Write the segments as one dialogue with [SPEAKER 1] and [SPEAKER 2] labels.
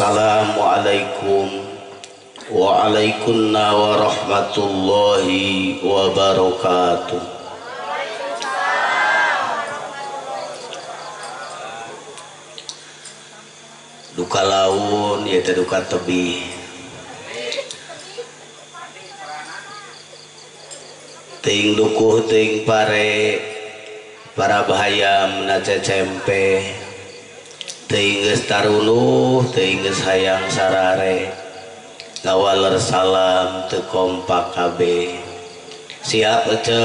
[SPEAKER 1] Assalamualaikum waalaikumsalam warahmatullahi wabarakatuh. Duka laun ya teh duka tebih. Teuing dukuh teuing pare para bahayam na cecempe. Teuing geus tarunuh teuing geus hayang sarare. Ngawaler salam teu kompak kabeh. Siap ece?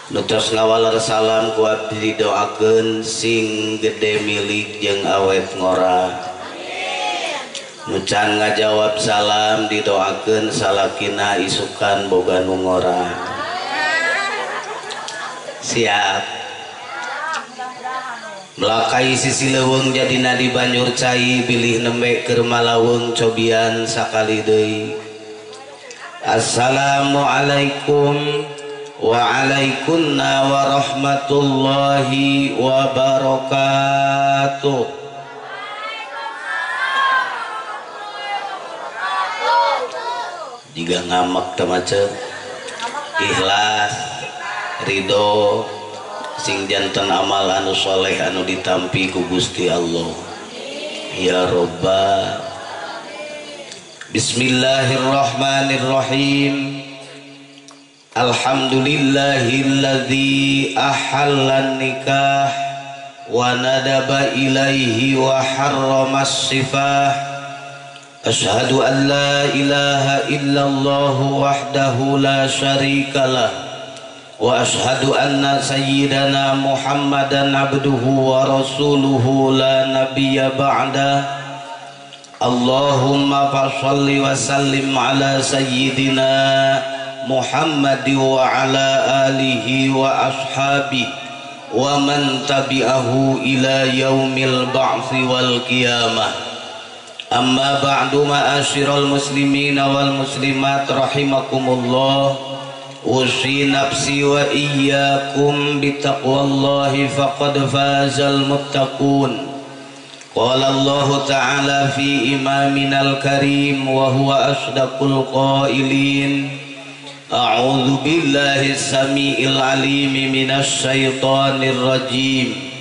[SPEAKER 1] Nu tos ngawaler salam ku abdi didoakeun sing gede milik jeung awet ngora. Nu can ngajawab salam didoakeun salakina isukan boga nu ngora. Siap. Melakai sisi leuweung jadina di banjur cai bilih nembe keur malaweng cobian sakali deui. Assalamualaikum waalaikumsalam warahmatullahi wabarakatuh. Jika ngamek teh mace ikhlas ridho sing janten amal anu soleh anu ditampi ku Gusti Allah ya Robba. Bismillahirrahmanirrahim. Alhamdulillahilladzi ahallan nikah wa nadaba ilaihi wa harramas sifah. Asyhadu an la ilaha illallah wahdahu la syarikalah wa asyhadu anna sayyidana Muhammadan abduhu wa rasuluhu la nabiyya ba'da. Allahumma fasholli wa sallim ala sayyidina Muhammad wa ala alihi wa ashabihi wa man tabi'ahu ila yaumil ba'thi wal qiyamah. Amma ba'du, ma'asyiral muslimina wal muslimat rahimakumullah. Usi nafsi wa iyyakum bitaqwallahi faqad fazal muttaqun. Qala Allah ta'ala fi imaminal karim wa huwa asdaqul qailin. A'udzu billahi samiil alimi minasy syaithanir rajim.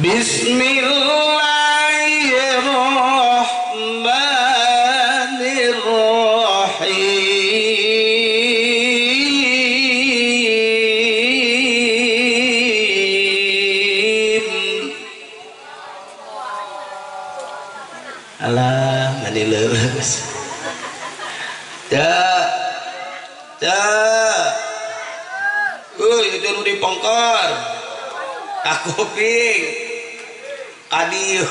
[SPEAKER 1] Bismillahirrahmanirrahim. Alah, mani leuleus. Ya. Ya. Euy, itu nu dipongkor. Ka kuping. Ka dieu.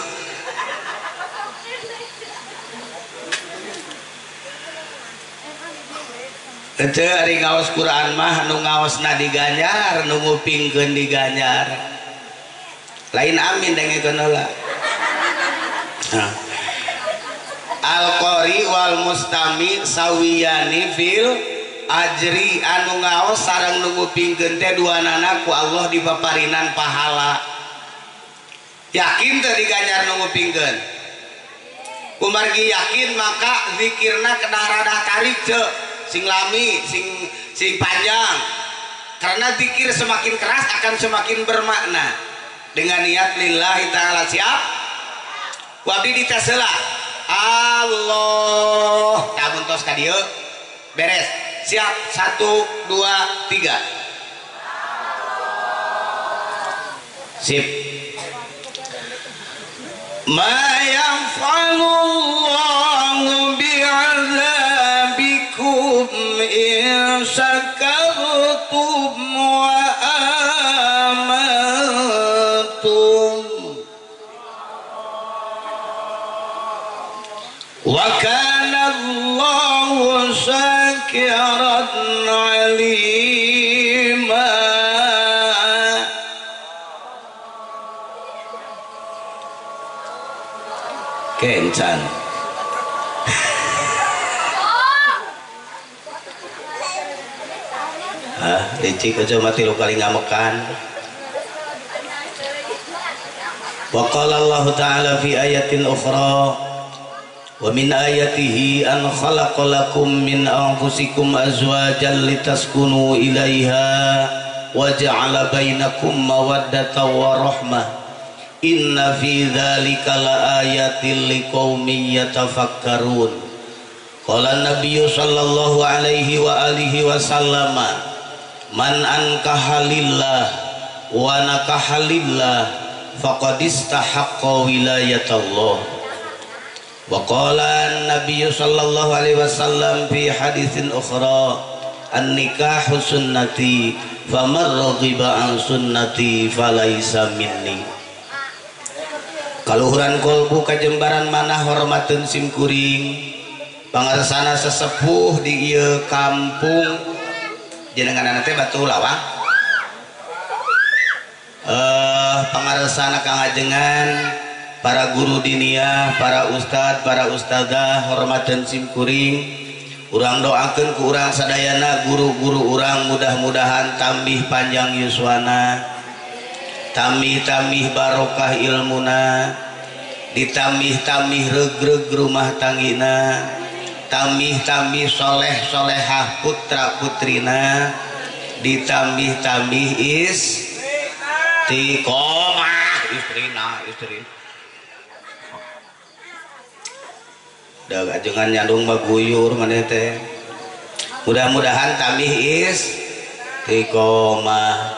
[SPEAKER 1] Ece ari ngaos Quran mah nu ngaosna diganjar, nu ngupingkeun diganjar. Lain amin dengekeun heula. Al-qari wal mustami sawiyani fil ajri, anu ngaos sareng nu ngupingkeun teh duanana ku Allah dipaparinan pahala. Yakin teh diganjar nu ngupingkeun? Kumargi yakin maka zikirna kedah radah tarik ce, sing lami, sing panjang. Karena zikir semakin keras akan semakin bermakna. Dengan niat lillahi ta'ala. Siap? Ku abdi dites heula. Allah, lamun tos ka dieu beres. Siap, 1 2 3. Sip. Ma yaf'alullahu bi'adzabikum in syakartum wa amantum. Wa kana Allahu syakiran alima. Kencan. Hah, licik aja mati lu kali ngamekan. Wa qala Allah ta'ala fi ayatin ukhra wa min ayatihi an khalaqalakum min anfusikum azwajan litaskunu ilaiha wa ja'ala bainakum mawaddatan wa rahmah inna fi dzalika laayatin liqaumin yatafakkarun. Qala an-nabiyyu sallallahu alaihi wa alihi wasallam man ankaha lillah wa nakaha lillah faqad istahaqqa wilayatallah. Wa qala an-nabiyyu sallallahu alaihi wasallam fi haditsin ukhra an-nikahu sunnati faman raghiba an sunnati falaisa minni. Kaluhuran kolbu kajembaran manah hormateun simkuring pangarsana sesepuh di ieu kampung jenenganna teh Batu Lawang. Pangarsana Kang Ajengan, para guru diniyah, para ustad, para ustadzah, hormateun simkuring. Urang doakeun ku urang sadayana guru-guru urang mudah-mudahan tambih panjang yuswana, tambih-tambih barokah ilmuna, ditambih-tambih regreg rumah tanggina, tambih-tambih soleh-solehah putra-putrina, ditambih-tambih is istiqomah istrina istri. Da ajengan nyandung baguyur maneh teh. Mudah-mudahan tambih istiqomah.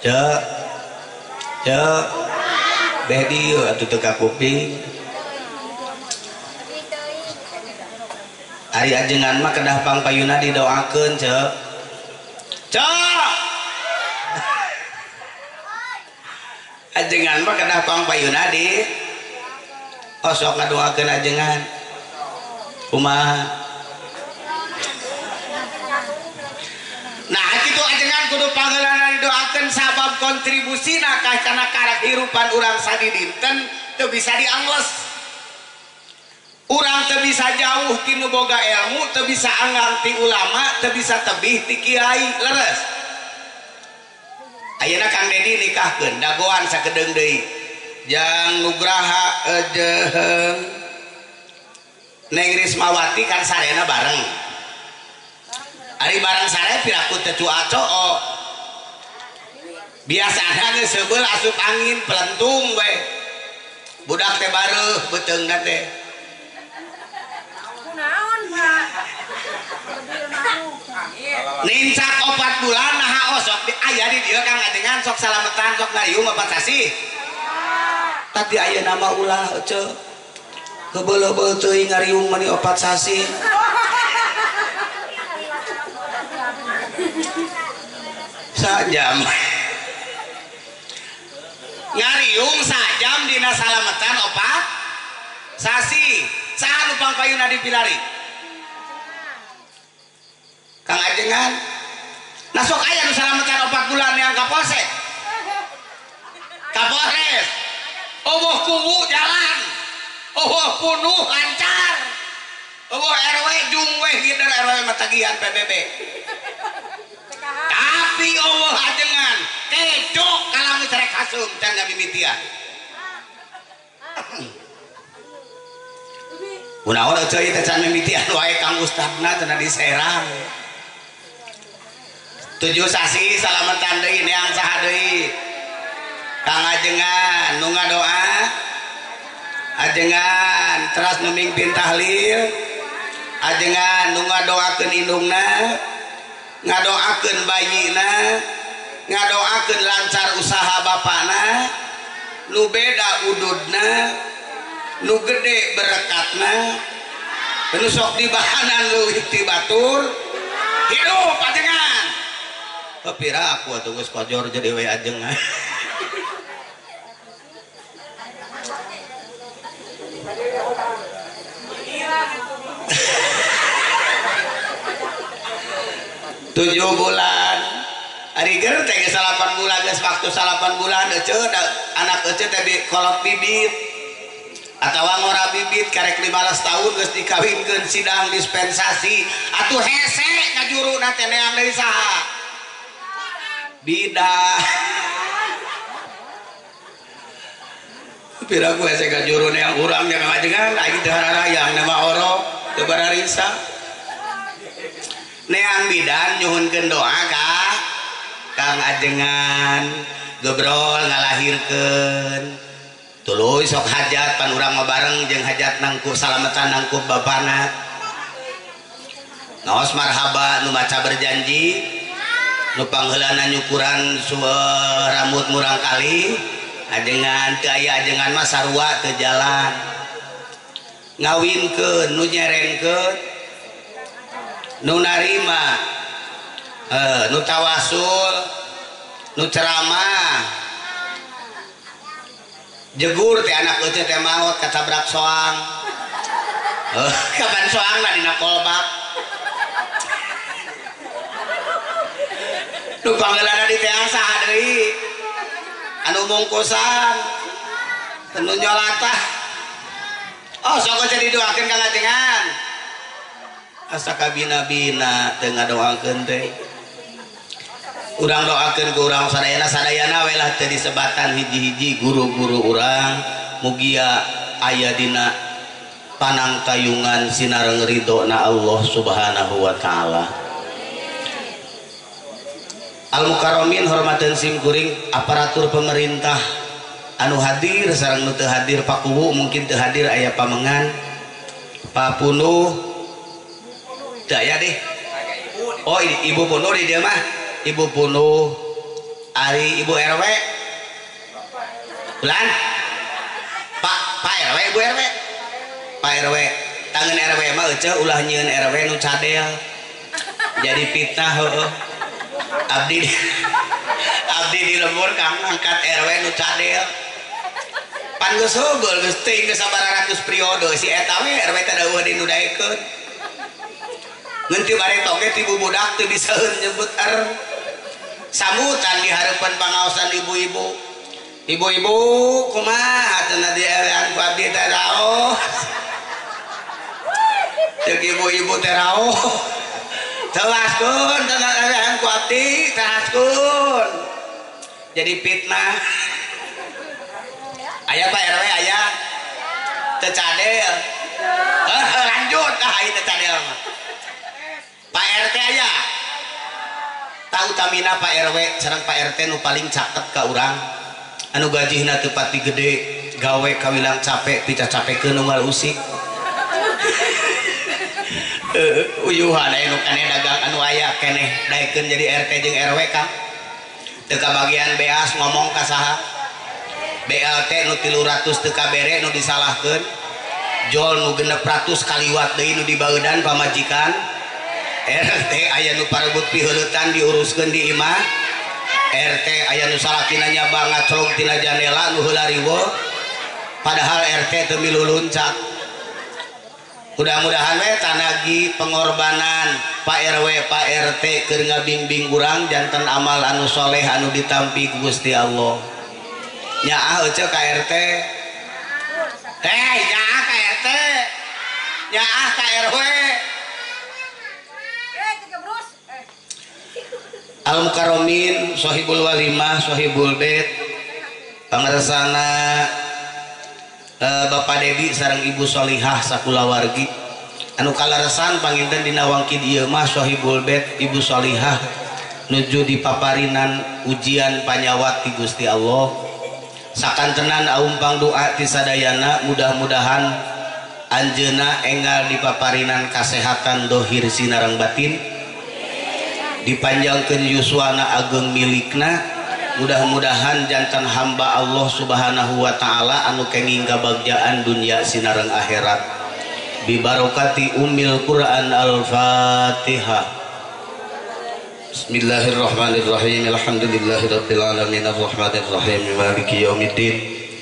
[SPEAKER 1] Cek cek beh dieu atuh teu ka kuping. Ari ajengan mah kedah pangpayuna didoakeun cek. Cek ajengan mah kedah pangpayuna di osok ngadoakeun ajengan kumaha. Nah kitu ajengan kudu pangheulana didoakeun sabab kontribusina ka kana kahirupan urang sadidinten teu bisa diangles. Urang teu bisa jauh ti nu boga ilmu, teu bisa anggang ti ulama, teu bisa tebih ti kiai, leres. Ayeuna Kang Dedi nikahkeun dagoan sakedeung deui jang Nugraha jeung Neng Rismawati kan sarena bareng. Ari bareng sare piraku teu cuacoo. Biasana geus seubeul asup angin pelentung we. Budak teh bareuh beuteungna teh.
[SPEAKER 2] Kunaon, Pak?
[SPEAKER 1] Nincak 4 bulan naha osok aya di dieu Kang Ajengan sok salametan sok ngariung 4 sasih. Tadi ayeuna mah ulah ece. Kebeuleubeul teuing ngariung mani 4 sasih. Sajam. Ngariung sajam dina salametan 4 sasih. Saha nu pangpayuna dipilari? Kang Ajengan. Nah sok aya nu salametan 4 bulan yang kapolsek. Kapolres. Eueuh kuwu jalan. Eueuh punuh lancar. Eueuh RW jung weh gider RW mah tagihan PBB. Tapi eueuh ajengan kejo kalang geus rek hasum can ngamimitian. Kunaon euy teh can mimitian wae Kang Ustadna cenah diserang. 7 sasi salametan deui neang saha deui Kang Ajengan nu ngadoa ajengan teras nu mimpin tahlil ajengan nu ngadoakeun indungna ngadoakeun bayina ngadoakeun lancar usaha bapana nu beda ududna nu gede berekatna nu sok dibahanan leuwih ti batur hidup ajengan. Pira aku atuh geus kojor jadi we ajengan. Tujuh bulan ari ger teh geus 8 bulan geus waktu 8 bulan ece anak ece teh kolot bibit atawa ngora bibit karek 15 tahun geus dikawinkeun sidang dispensasi atuh hese ngajuruna teh neang deui saha bidah. Pira gue saya gajurun yang urang yang ngajengan aing teu hararayang nama orok teu bararisa. Neang bidan nyuhunkeun doa ka Kang Ajengan gebrol ngalahirkeun. Tuluy sok hajat pan urang mah bareng jeung hajat nangkup salametan nangkup bapana. Naos marhaba nu maca berjanji nu pangheulana nyukuran rambut murang kali ajengan teu aya ajengan mah sarua teu jalan. Ngawinkeun nu nyerenkeun nu narima nu tawasul nu ceramah jegur teh anak eueuh teh maot katabrak soang kapan soangna dina kolbak nu panggeulana di teh saha deui anu mungkusan anu nyolatah oh sok jadi doakeun ka ngajengan asa kabina-bina teu ngadoakeun teh urang doakeun ku urang sadayana sadayana we lah teu disebatan hiji-hiji guru-guru urang mugia aya dina panangtayungan sinareng ridho-na Allah Subhanahu wa taala. Al mukarromin hormateun sim kuring aparatur pemerintah anu hadir sareng nu teu hadir pakuwu mungkin teu hadir aya pamengan papunuh teu aya deh. Oh ibu punuh di dieu mah ibu punuh ari ibu RW bulan Pak Pak RW ibu RW Pak RW tangan RW mah euceuh ulah nyieun RW nu cadel jadi fitnah heueuh. Abdi abdi di lembur kang angkat RW nu cadel pan geus heubeul geus teuing geus sabaraha ratus periode si eta we RW teh eueuh di nu daekeun ngan ti bareto ge ti bubudak teu bisa nyebut R sambutan di hareupeun pangaosan ibu-ibu ibu-ibu kumaha cenah di RW-an ku abdi teh raos ceuk ibu-ibu teh raos telaskeun telaskeun ku abdi telaskeun jadi fitnah aya Pak RW aya teu cadel lanjut ah ieu teu cadel mah Pak RT aya tah utamina Pak RW sareng Pak RT nu paling caket ka urang anu gajihna teu pati gede gawe kawilang capek picacapekeun unggal usik uyuhan aya nu keneh dagang anu aya keneh daekeun jadi RT jeung RW Kang teu kabagian beas ngomong ka saha BLT nu 300 teu kabere nu disalahkeun jol nu 600 kaliwat deui nu dibaudan pamajikan RT aya nu parebut piheuleutan diuruskeun di imah RT aya nu salakina nyaba ngaclog tina jandela nu heula riweuh padahal RT teu milu luncat. Mudah-mudahan we tanagi pengorbanan Pak RW Pak RT keur ngabingbing urang janten amal anu soleh anu ditampi ku Gusti Allah. Nyaah euceu ka RT. Hei, nyaah ka RT. Nyaah ka RW. Al mukarromin sohibul walimah sohibul bait pangersana Bapak Dedi sareng Ibu Solihah sakulawargi anu kaleresan panginten dina wangkid ieu mah sohibul bait Ibu Solihah nuju dipaparinan ujian panyawat ti Gusti Allah sakantenan aumpang doa ti sadayana mudah-mudahan anjeunna enggal dipaparinan kasehatan dohir sinareng batin dipanjangkeun yuswana ageng milikna mudah-mudahan jantan hamba Allah Subhanahu wa taala anu kenging kabagjaan dunia sinareng akhirat bibarokati ummil Quran al-Fatihah. Bismillahirrahmanirrahim. Alhamdulillahirabbil alamin arrahmanirrahim maliki yaumiddin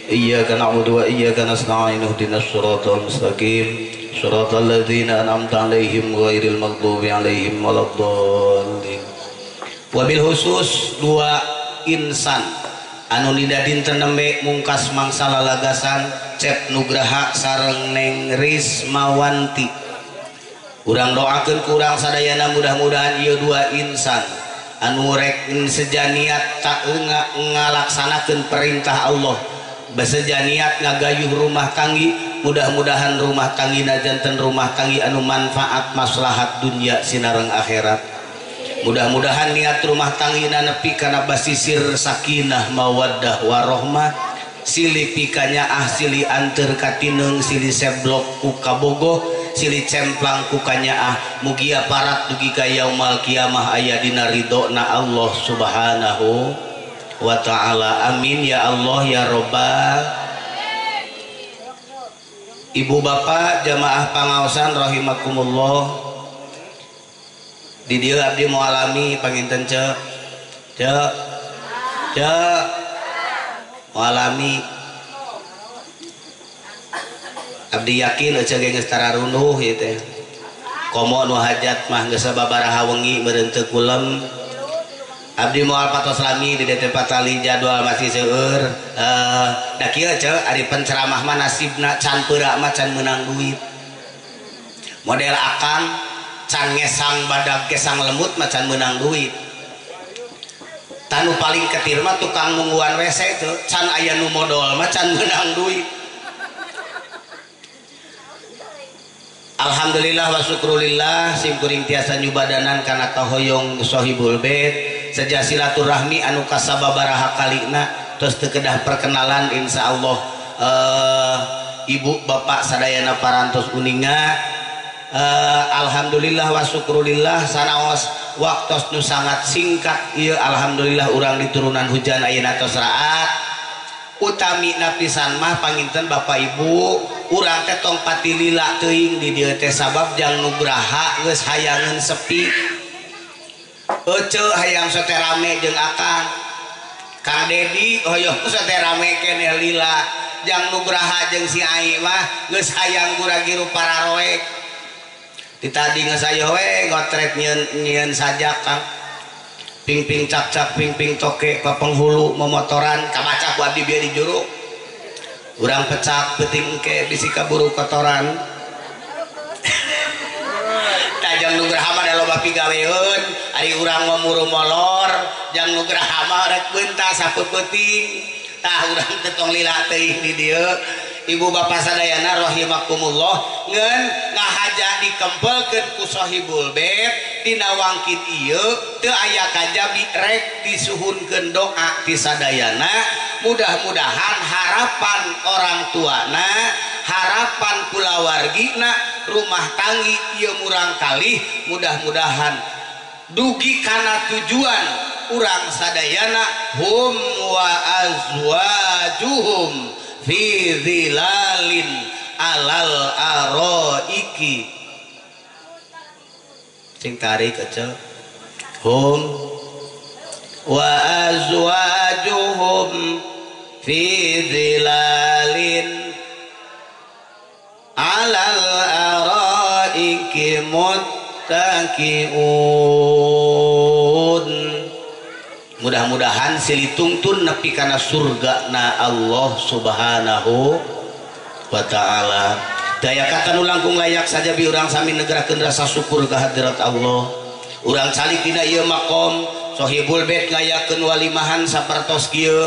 [SPEAKER 1] iyyaka na'budu wa iyyaka nasta'in ihdinas siratal mustaqim siratal ladzina an'amta 'alaihim ghairil maghdubi 'alaihim waladdallin. Wabil khusus dua insan anu nida dinten nembe mungkas mangsa lalagasan Cep Nugraha sareng Neng Rismawanti urang doakeun ku urang sadayana mudah-mudahan ieu dua insan anu rek sejaniat tak ngalaksanakeun perintah Allah Beseja niat ngagayuh rumah tanggi, mudah-mudahan rumah tanggi janten rumah tanggi anu manfaat maslahat dunia sinareng akhirat. Mudah-mudahan niat rumah tanggi nepi kana basisir sakinah mawaddah warohmah, silih pikanyaah silih anteur katineng silih seblok ku kabogoh silih cemplang ku kanyaah, mugia parat dugi ka yaumal kiamah aya dina ridona Allah Subhanahu wa ta'ala. Amin ya Allah ya robbal. Ibu bapak jamaah pangaosan rahimakumullah, di dieu abdi moalami panginten ceu ceu ceu moalami abdi yakin eceu ge geus tararunduh ieu teh komo nu hajat mah geus sababaraha wengi meureun teu kulem. Abdi moal patos lami di DT Patali jadwal masih seueur. Da kieu ceu ari penceramah mah nasibna can peurak mah can meunang duit. Model akang can ngesang badag gesang lembut mah can meunang duit. Tanu paling ketir mah tukang nungguan WC teu can aya nu modol mah can meunang duit. Alhamdulillah wa syukrulillah sim kuring tiasa nyubadanan kana kahoyong sohibul bait seja silaturahmi anu kasababaraha kalina terus teu kedah perkenalan insyaallah ibu bapak sadayana parantos uninga. Alhamdulillah wa syukrulillah sanaos waktos nu sangat singkat ieu alhamdulillah urang diturunan hujan ayeuna tos raat. Utami napisan mah panginten bapak ibu urang teh tong patilila teuing di dieu teh sabab jang nugraha geus hayangeun sepi. Ece hayang sote rame jeung akang Kang Dedi hoyong sote rame keneh lila jang nugraha jeung si Ai mah geus hayang gura-giru pararoek. Di tadi geus ayo we ngotret nyieun sajak Kang ping-ping cak-cak ping-ping toke ka penghulu memotoran kabaca ku abdi bieu di juru urang pecak peuting engke bisi kaburu kotoran. Jang nugraha mah da loba pigaweun ari urang mah muru molor jang nugraha mah rek beuntas sapeupeting tah urang teh tong lila teuing di dieu. Ibu bapak sadayana rahimakumullah ngeun ngahaja dikempelkeun ku sohibul bait dina wangkit ieu teu aya kajabi rek disuhunkeun doa ti sadayana. Mudah-mudahan harapan orang tuana, harapan kulawargina rumah tanggi ieu murang kalih mudah-mudahan dugi kana tujuan urang sadayana hum wa azwajuhum fi zilalin alal araiki. Sing tarik aja hum wa azwajuhum fi zilalin alal araiki muttaqiun. Mudah-mudahan silih tungtun nepi kana surga na Allah Subhanahu wa ta'ala. Daya kata nu langkung layak saja bi urang sami negerakeun rasa syukur ka hadirat Allah. Urang calik dina ieu makom sohibul bait ngayakeun walimahan sapertos kieu.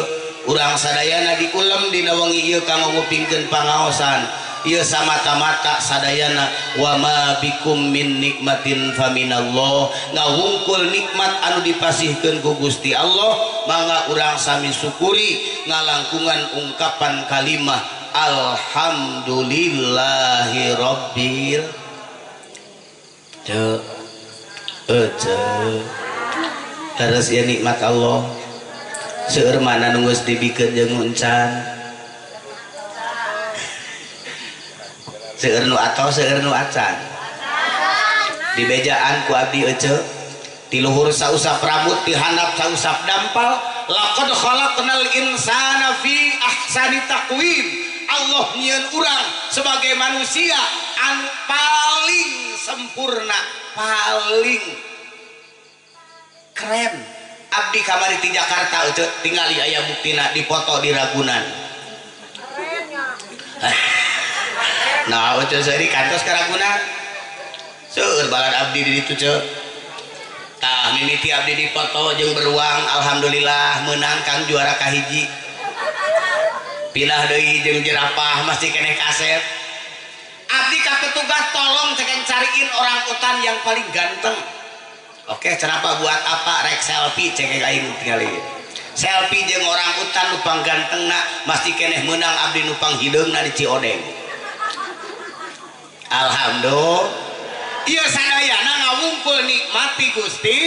[SPEAKER 1] Urang sadayana diulem dina wengi ieu kanggo ngupingkeun pangaosan ieu samata-mata sadayana wa ma bikum min nikmatin faminallah, ngawungkul nikmat anu dipasihkeun ku Gusti Allah mangga urang sami syukuri ngalangkungan ungkapan kalimah alhamdulillahi rabbil terus ya nikmat Allah seueur mana nu geus dibikeun jeung encan seueur nu atau seueur nu acan dibejaan ku abdi ece ti luhur sausap rambut ti handap sausap dampal laqad khalaqnal insana fi ahsani taqwim. Allah nyieun urang sebagai manusia anu paling sempurna, paling keren. Abdi kamari ti Jakarta ece tingali aya buktina dipoto di Ragunan. Nah, ece seuri kantos ka Ragunan. Seueur balad abdi di ditu ce. Tah mimiti abdi dipoto jeung beruang, alhamdulillah meunang kang juara kahiji. Pindah deui jeung jerapah masih keneh kasep. Abdi ka petugas tolong cek cariin orang utan yang paling ganteng. Oke, kenapa buat apa rek selfie cek aing tingali. Selfie jeung orang utan nu panggantengna masih keneh meunang abdi nu panghideungna di Ciodeng. Alhamdulillah. Ieu sadayana ngawungkul nikmati Gusti.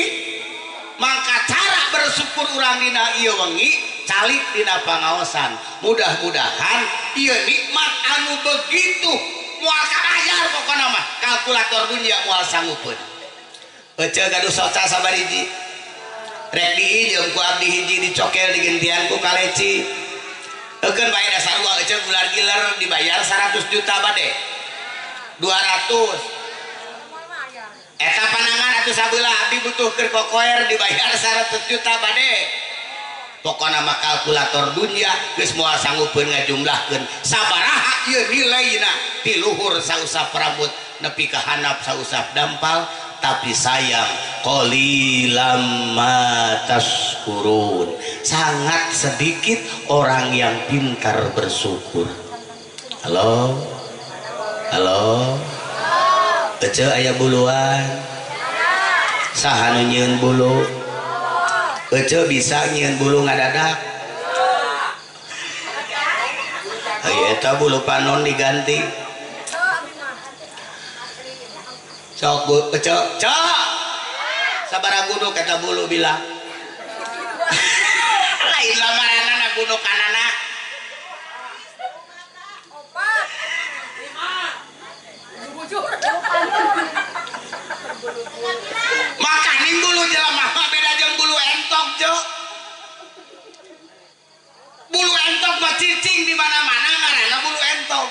[SPEAKER 1] Maka cara bersyukur urang dina ieu wengi calik dina pangaosan. Mudah-mudahan ieu nikmat anu begitu moal kabayar pokona mah kalkulator dunia moal sanggupeun. Ece gaduh soca sabariji. Rek diinjeum ku abdi hiji dicokel digentian ku kaleci. Eukeun bae da sarua ece gular-giler dibayar 100 juta bade. 200. Eta panangan atuh sabelah abdi butuh keur kokoer dibayar 100 juta bade. Pokona mah kalkulator dunia geus moal sanggupeun ngajumlahkeun sabaraha ieu nilaina ti luhur sausap rambut nepi ka handap sausap dampal. Tapi sayang qalilam ma tashkurun, sangat sedikit orang yang pintar bersyukur. Halo halo, ece aya buluan, saha nu nyieun bulu? Ece bisa nyieun bulu ngadadak? Heuh eta bulu panon diganti. Sok bu, cok, cok. Sabaraha gunung eta bulu bilang. Lain lamaranana gunung kanana.
[SPEAKER 2] 4 5 bujur.
[SPEAKER 1] Makaning bulu jelema mah beda jeung bulu entok, Cok. Bulu entok mah cicing di mana-mana ngaranna bulu entok.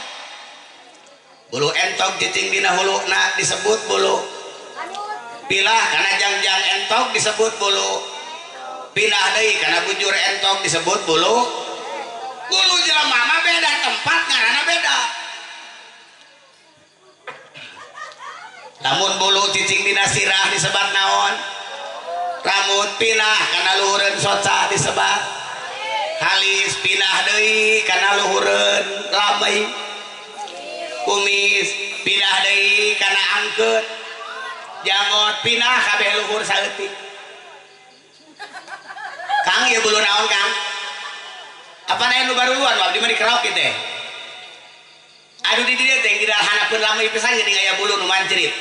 [SPEAKER 1] Bulu entok cicing dina huluna disebut bulu. Pilah kana jangjang entok disebut bulu. Pindah deui kana bujur entok disebut bulu. Bulu jelema mah beda tempat ngaranna beda. Lamun bulu cicing dina sirah disebat naon? Rambut. Pinah kana luhureun soca disebat halis. Pindah deui kana luhureun lamai. Kumis pindah deui kana angkeut. Janggot pindah kabeh luhur saeutik. Kang ieu bulu naon Kang? Apa aya nu baruluan abdi mah dikerok ieu teh. Aduh di dieu teh di hanapeun lamai pisan geuning aya bulu nu mancrit.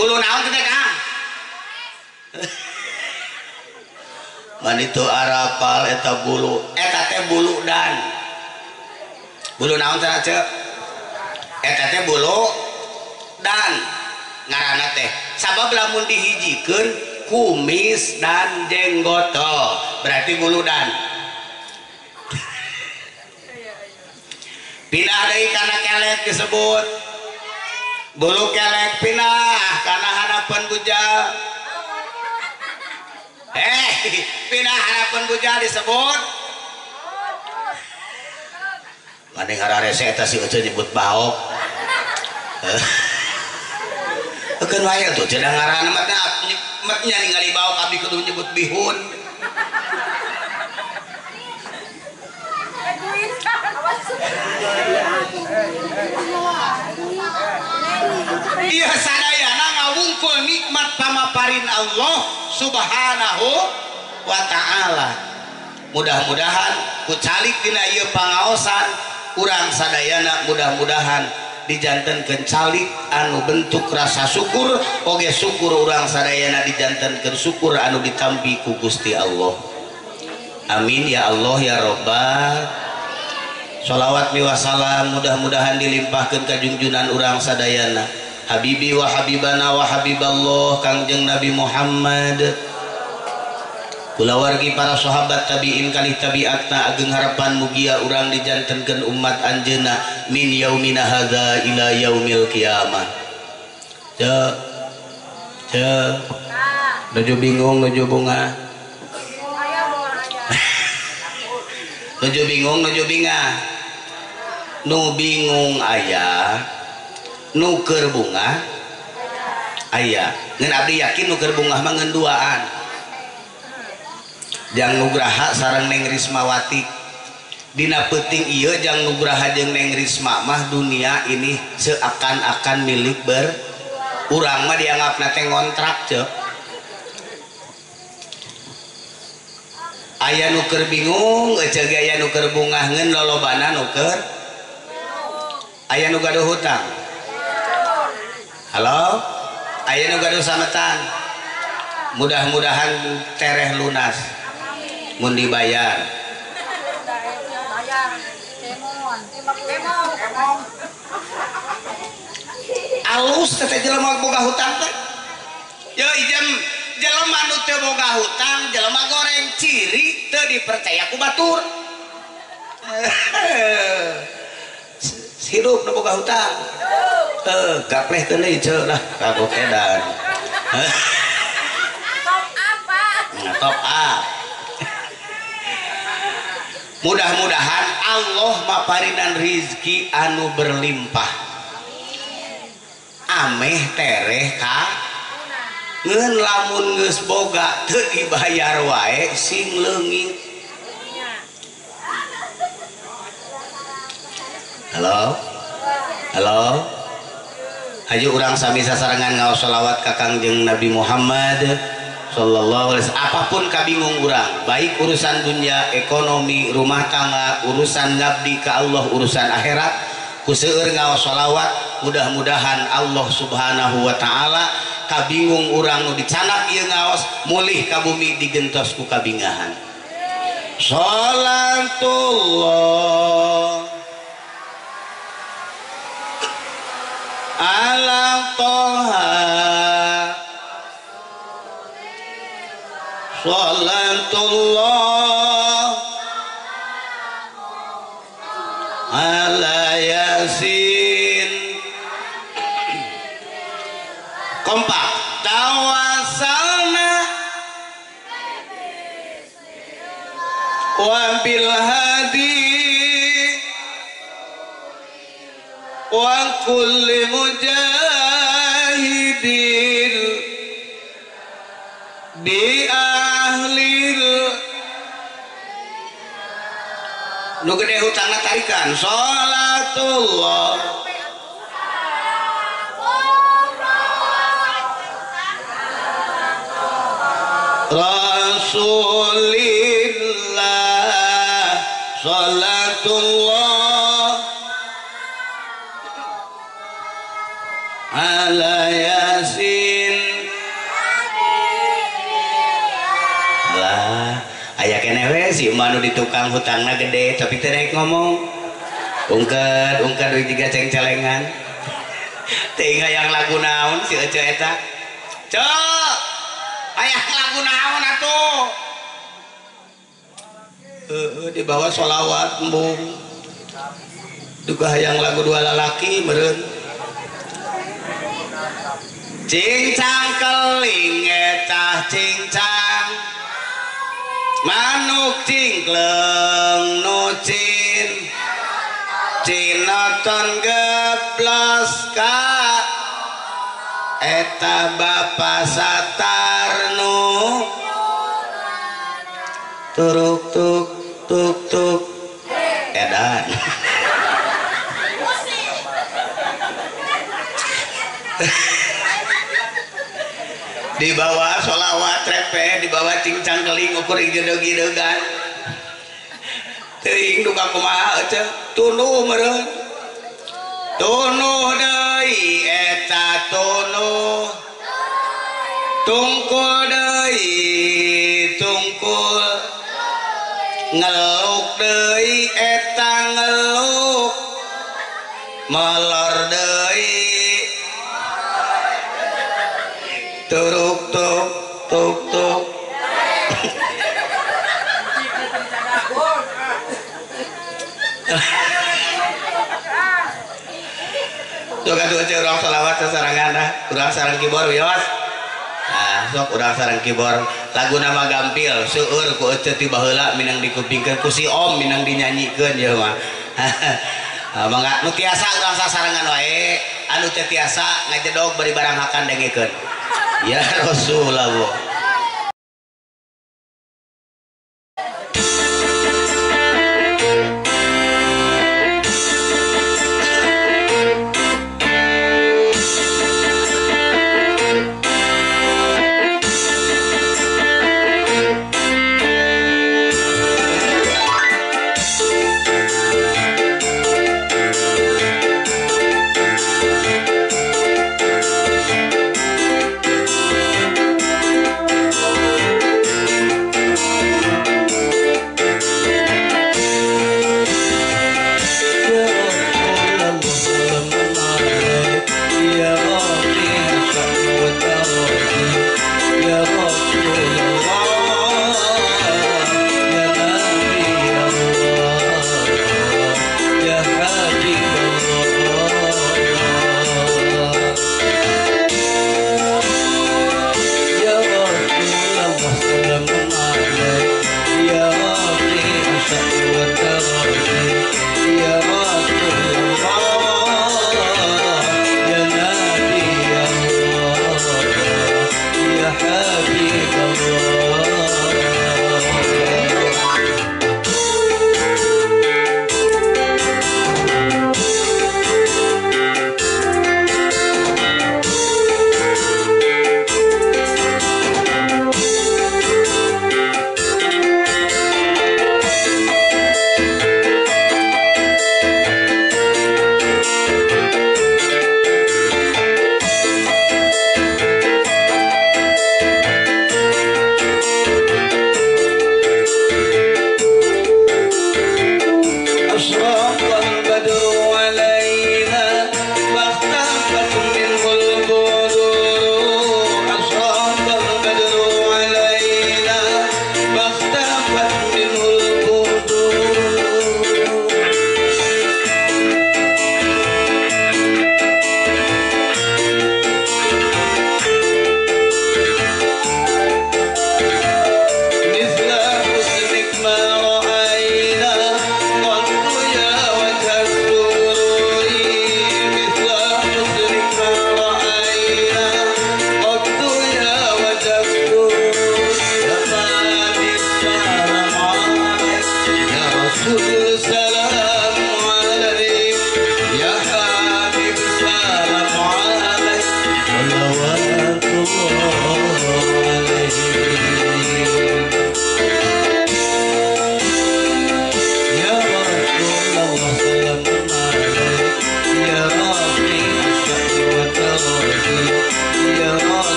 [SPEAKER 1] Bulu naon teh Kang? Man itu arapal eta bulu, eta teh bulu dan. Bulu naon teh Ceu? Eta teh bulu dan ngaranna teh. Sabab lamun dihijikeun kumis dan jenggot, berarti bulu dan. Pindah deui kana kelek disebut bulu kelek. Pindah kana hanapeun bujal. Pindah hanapeun bujal disebut mane ngararese eta si Ece nyebut baok. Keun wae tuh cenah ngaranna mah nya ningali baok abdi kudu nyebut bihun. Ieu sadayana ngawungkul nikmat pamaparin Allah Subhanahu wa ta'ala. Mudah-mudahan ku calik dina ieu pangaosan urang sadayana mudah-mudahan dijantenkeun calik anu bentuk rasa syukur, oge syukur urang sadayana dijantenkeun syukur anu ditampi ku Gusti Allah. Amin ya Allah ya Rabbal. Sholawat miwasalam mudah-mudahan dilimpahkeun ka junjunan urang sadayana Habibi wa habibana wa habiballah Kangjeng Nabi Muhammad. Kulawargi para sahabat tabiin kalih tabiatna ageng harapan mugia urang dijantenkeun umat anjeunna min yaumina hadza ila yaumil qiyamah. Ceu ceu nuju bingung nuju bunga, nuju bingung nuju bingah. Nu bingung aya, nu keur bunga aya. Ngan abdi yakin nu keur bungah mah ngan duaan. Jang Nugraha sareng Neng Rismawati. Dina peuting ieu jang Nugraha jeung Neng Risma mah dunia ini seakan-akan milik ber urang mah dianggapna teh ngontrak ceu. Aya nu keur bingung eceu ge aya nu keur bungah ngeun lolobana nu keur aya nu gaduh hutang. Halo, aya nu gaduh sametan. Mudah-mudahan tereh lunas mun dibayar. Alus teh jelema boga hutang teh. Yo ijem jelema nu teu boga hutang, jelema goreng ciri teu dipercaya ku batur. Hidup nu boga hutang. Gapleh teu deui ceu lah ka edan.
[SPEAKER 2] Top up, Pak.
[SPEAKER 1] Nah, top up. Mudah-mudahan Allah maparinan rizki anu berlimpah. Ameh tereh ka ngeun lamun geus boga teu dibayar wae sing leungit. Halo? Halo? Hayu urang sami sasarengan ngaos sholawat ka Kangjeng Nabi Muhammad sallallahu alaihi wasallam. Apapun kabingung urang, baik urusan dunia, ekonomi, rumah tangga, urusan ngabdi ka Allah, urusan akhirat, ku seueur ngaos sholawat, mudah-mudahan Allah Subhanahu wa taala kabingung urang nu dicanak ieu ngaos mulih ka bumi digentos ku kabingahan. Salatullah ala Toha, salatullah ala Yasin. Kompak tawasalna wa bil hadi wa kulli mujahidin bi ahlil. Nu gede hutangna tarikan salatullah Rasulillah, salatullah ala Yasin. Lah, aya keneh we si emak nu di tukang hutangna gede tapi teu rek ngomong. Ungkeut, ungkeut deui jiga ceng-celengan. Teuing hayang lagu naon si eceu eta. Ceu, hayang lagu naon atuh? Heeh, dibawa sholawat embung. Duka hayang lagu dua lalaki meureun. Cincang keling etah cincang, manuk cingkleng nu cin, cinoton geblos ka eta bapa satarnu turuk tuk tuk tuk edan. Dibawa sholawat repe, dibawa cincang keling ukur gedeg-gedegan. Teuing duka kumaha eceu tunuh meureun. Tunuh deui eta tunuh. Tungkul deui tungkul. Ngeluk deui eta ngeluk. Molor deui turuk tuk tuk tuk. Tuh kan tuh urang sholawat sasarangan ah, urang sareng kibor wios. Nah, sok urang sareng kibor lagu nama gampil seueur ku eceu ti baheula minang dikupingkeun ku si om minang dinyanyikeun ieu mah. Mangga nu tiasa urang sasarengan wae, anu teu tiasa ngajedog bari barang hakan dengekeun. Ya Rasulullah.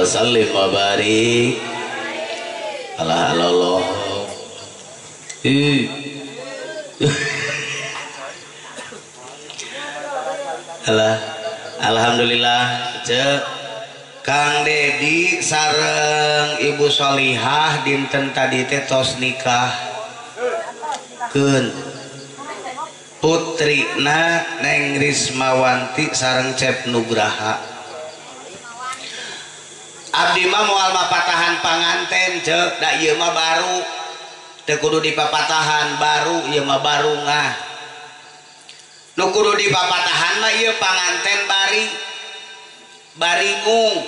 [SPEAKER 1] sallim wa barik. Allah Allah. Alah, alhamdulillah cek Kang Dedi sareng Ibu Solihah dinten tadi teh tos nikah keun putrina Neng Rismawanti sareng Cep Nugraha. Abdi mah moal mapatahan panganten cek da ieu mah baru teu kudu dipapatahan baru ieu mah baru ngah. Nu kudu dipapatahan mah ieu panganten bari baringung.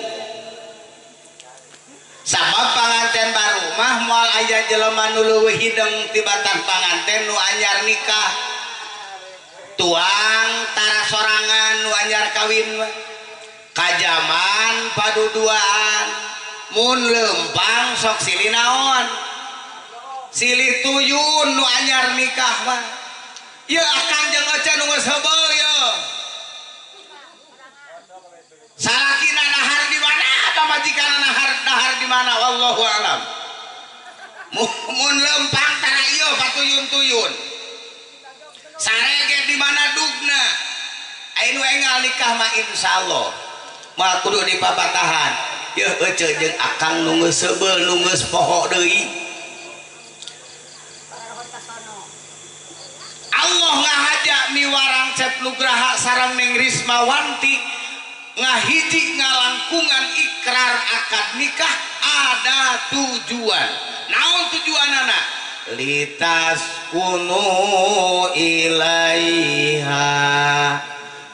[SPEAKER 1] Sabab panganten baru mah moal aya jelema nu leuwih hideung tibatan panganten nu anyar nikah. Tuang tara sorangan nu anyar kawin mah. Kajaman paduduaan mun lempang sok silih naon silih tuyun nu anyar nikah mah. Ieu akang jeung ece nu geus heubeul ieu. Salakina nahar di mana, pamajikanna nahar dahar di mana, wallahu alam. Mun lempang tara ieu patuyun-tuyun. Sarege di mana dugna. Aya nu enggal nikah mah insyaallah. Moal kudu dipapatahan. Yeuh ece jeung akang nu geus heubeul nu geus poho deui. Allah ngahaja miwarang Cep Nugraha sareng Neng Rismawanti ngahiji ngalangkungan ikrar akad nikah ada tujuan. Naon tujuanana? Litas kunu ilaiha.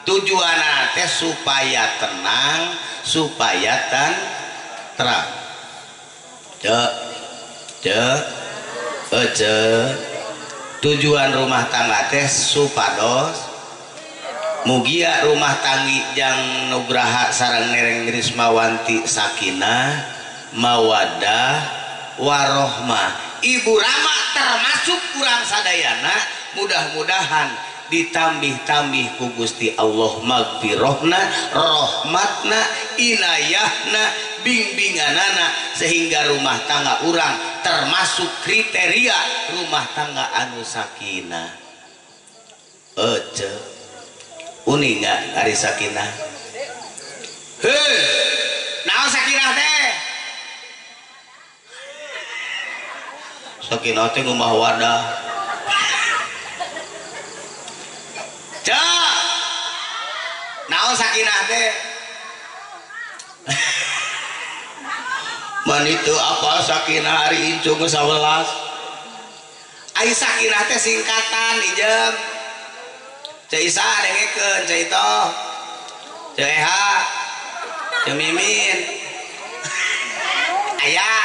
[SPEAKER 1] Tujuanana teh supaya tenang, supaya tentram. Cek, cek, ece. Tujuan rumah tangga teh supados mugia rumah tanggi jang Nugraha sareng Neng Rismawanti sakinah mawaddah warohmah. Ibu Rama termasuk kurang sadayana, mudah-mudahan ditambih-tambih ku Gusti Allah magfirohna, rohmatna, inayahna, bimbinganana sehingga rumah tangga urang termasuk kriteria rumah tangga anu sakinah. Ece uninga ari sakinah. Hei, naon sakinah teh? Sakinah teh rumah wadah. Cak, naon sakinah teh? Man itu apa sakinah hari incung 11. Ai sakinah teh singkatan ijem. Ceu Isa dengekeun, Ceu Itoh, Ceu Eha, Ceu Mimin, Aya,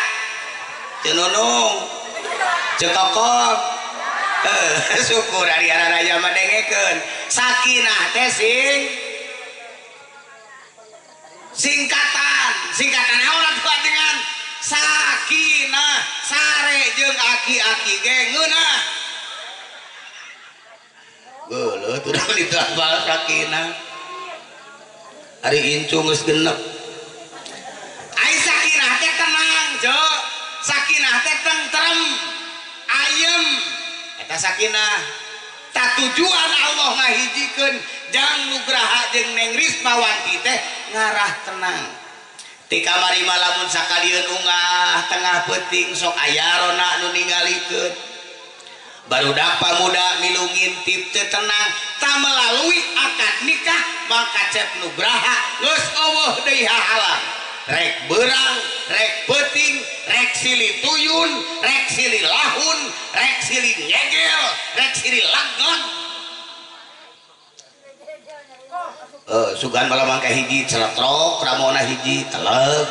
[SPEAKER 1] Ceu Nunung, Ceu Kokom. Syukur ari araya mah dengekeun. Sakinah teh singkatan, singkatan naon atuh dengan sakinah sare jeung aki-aki ge ngeunah. Geuleuh tuh itu apal sakinah. Ari incung geus genep. Ai sakinah teh tenang, Jo. Sakinah teh tentrem, ayem. Eta sakinah. Tak tujuan Allah ngahijikeun jang Nugraha jeung Neng Rismawanti teh ngarah tenang. Ti kamari mah lamun sakalieun ungah tengah peuting sok aya rona nu ningalikeun. Barudak pamuda milu ngintip teu tenang, tak melalui akad nikah maka Cep Nugraha geus eueuh deui hahalang. Rek beurang, rek peuting, rek silih tuyun, rek silih lahun, rek silih nyegel, rek silih lag-lag. Sugan malah mangka hiji celetrok, ramona hiji teleg.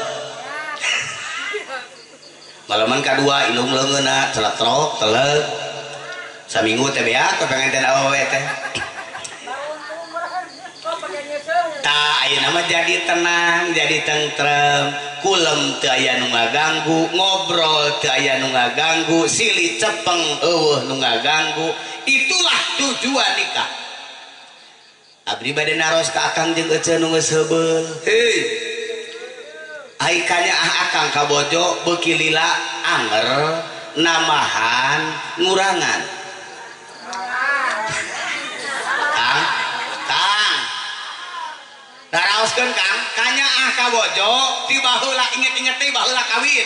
[SPEAKER 1] Malaman kadua ilung leungeunna celetrok, teleg. Saminggu teh beak pengantin awewe teh. Ta ayeuna mah jadi tenang, jadi tentrem, kulem teu aya nu ngaganggu, ngobrol teu aya nu ngaganggu, silih cepeng eueuh nu ngaganggu. Itulah tujuan nikah. Abdi bade naros ka akang jeung ece nu geus heubeul. Hei. Ai kanyaah akang ka bojo beuki lila anger namahan ngurangan. Kang, Kang. Daraoskeun Kang, kanyaah ka bojo ti baheula inget-inget teh baheula kawin.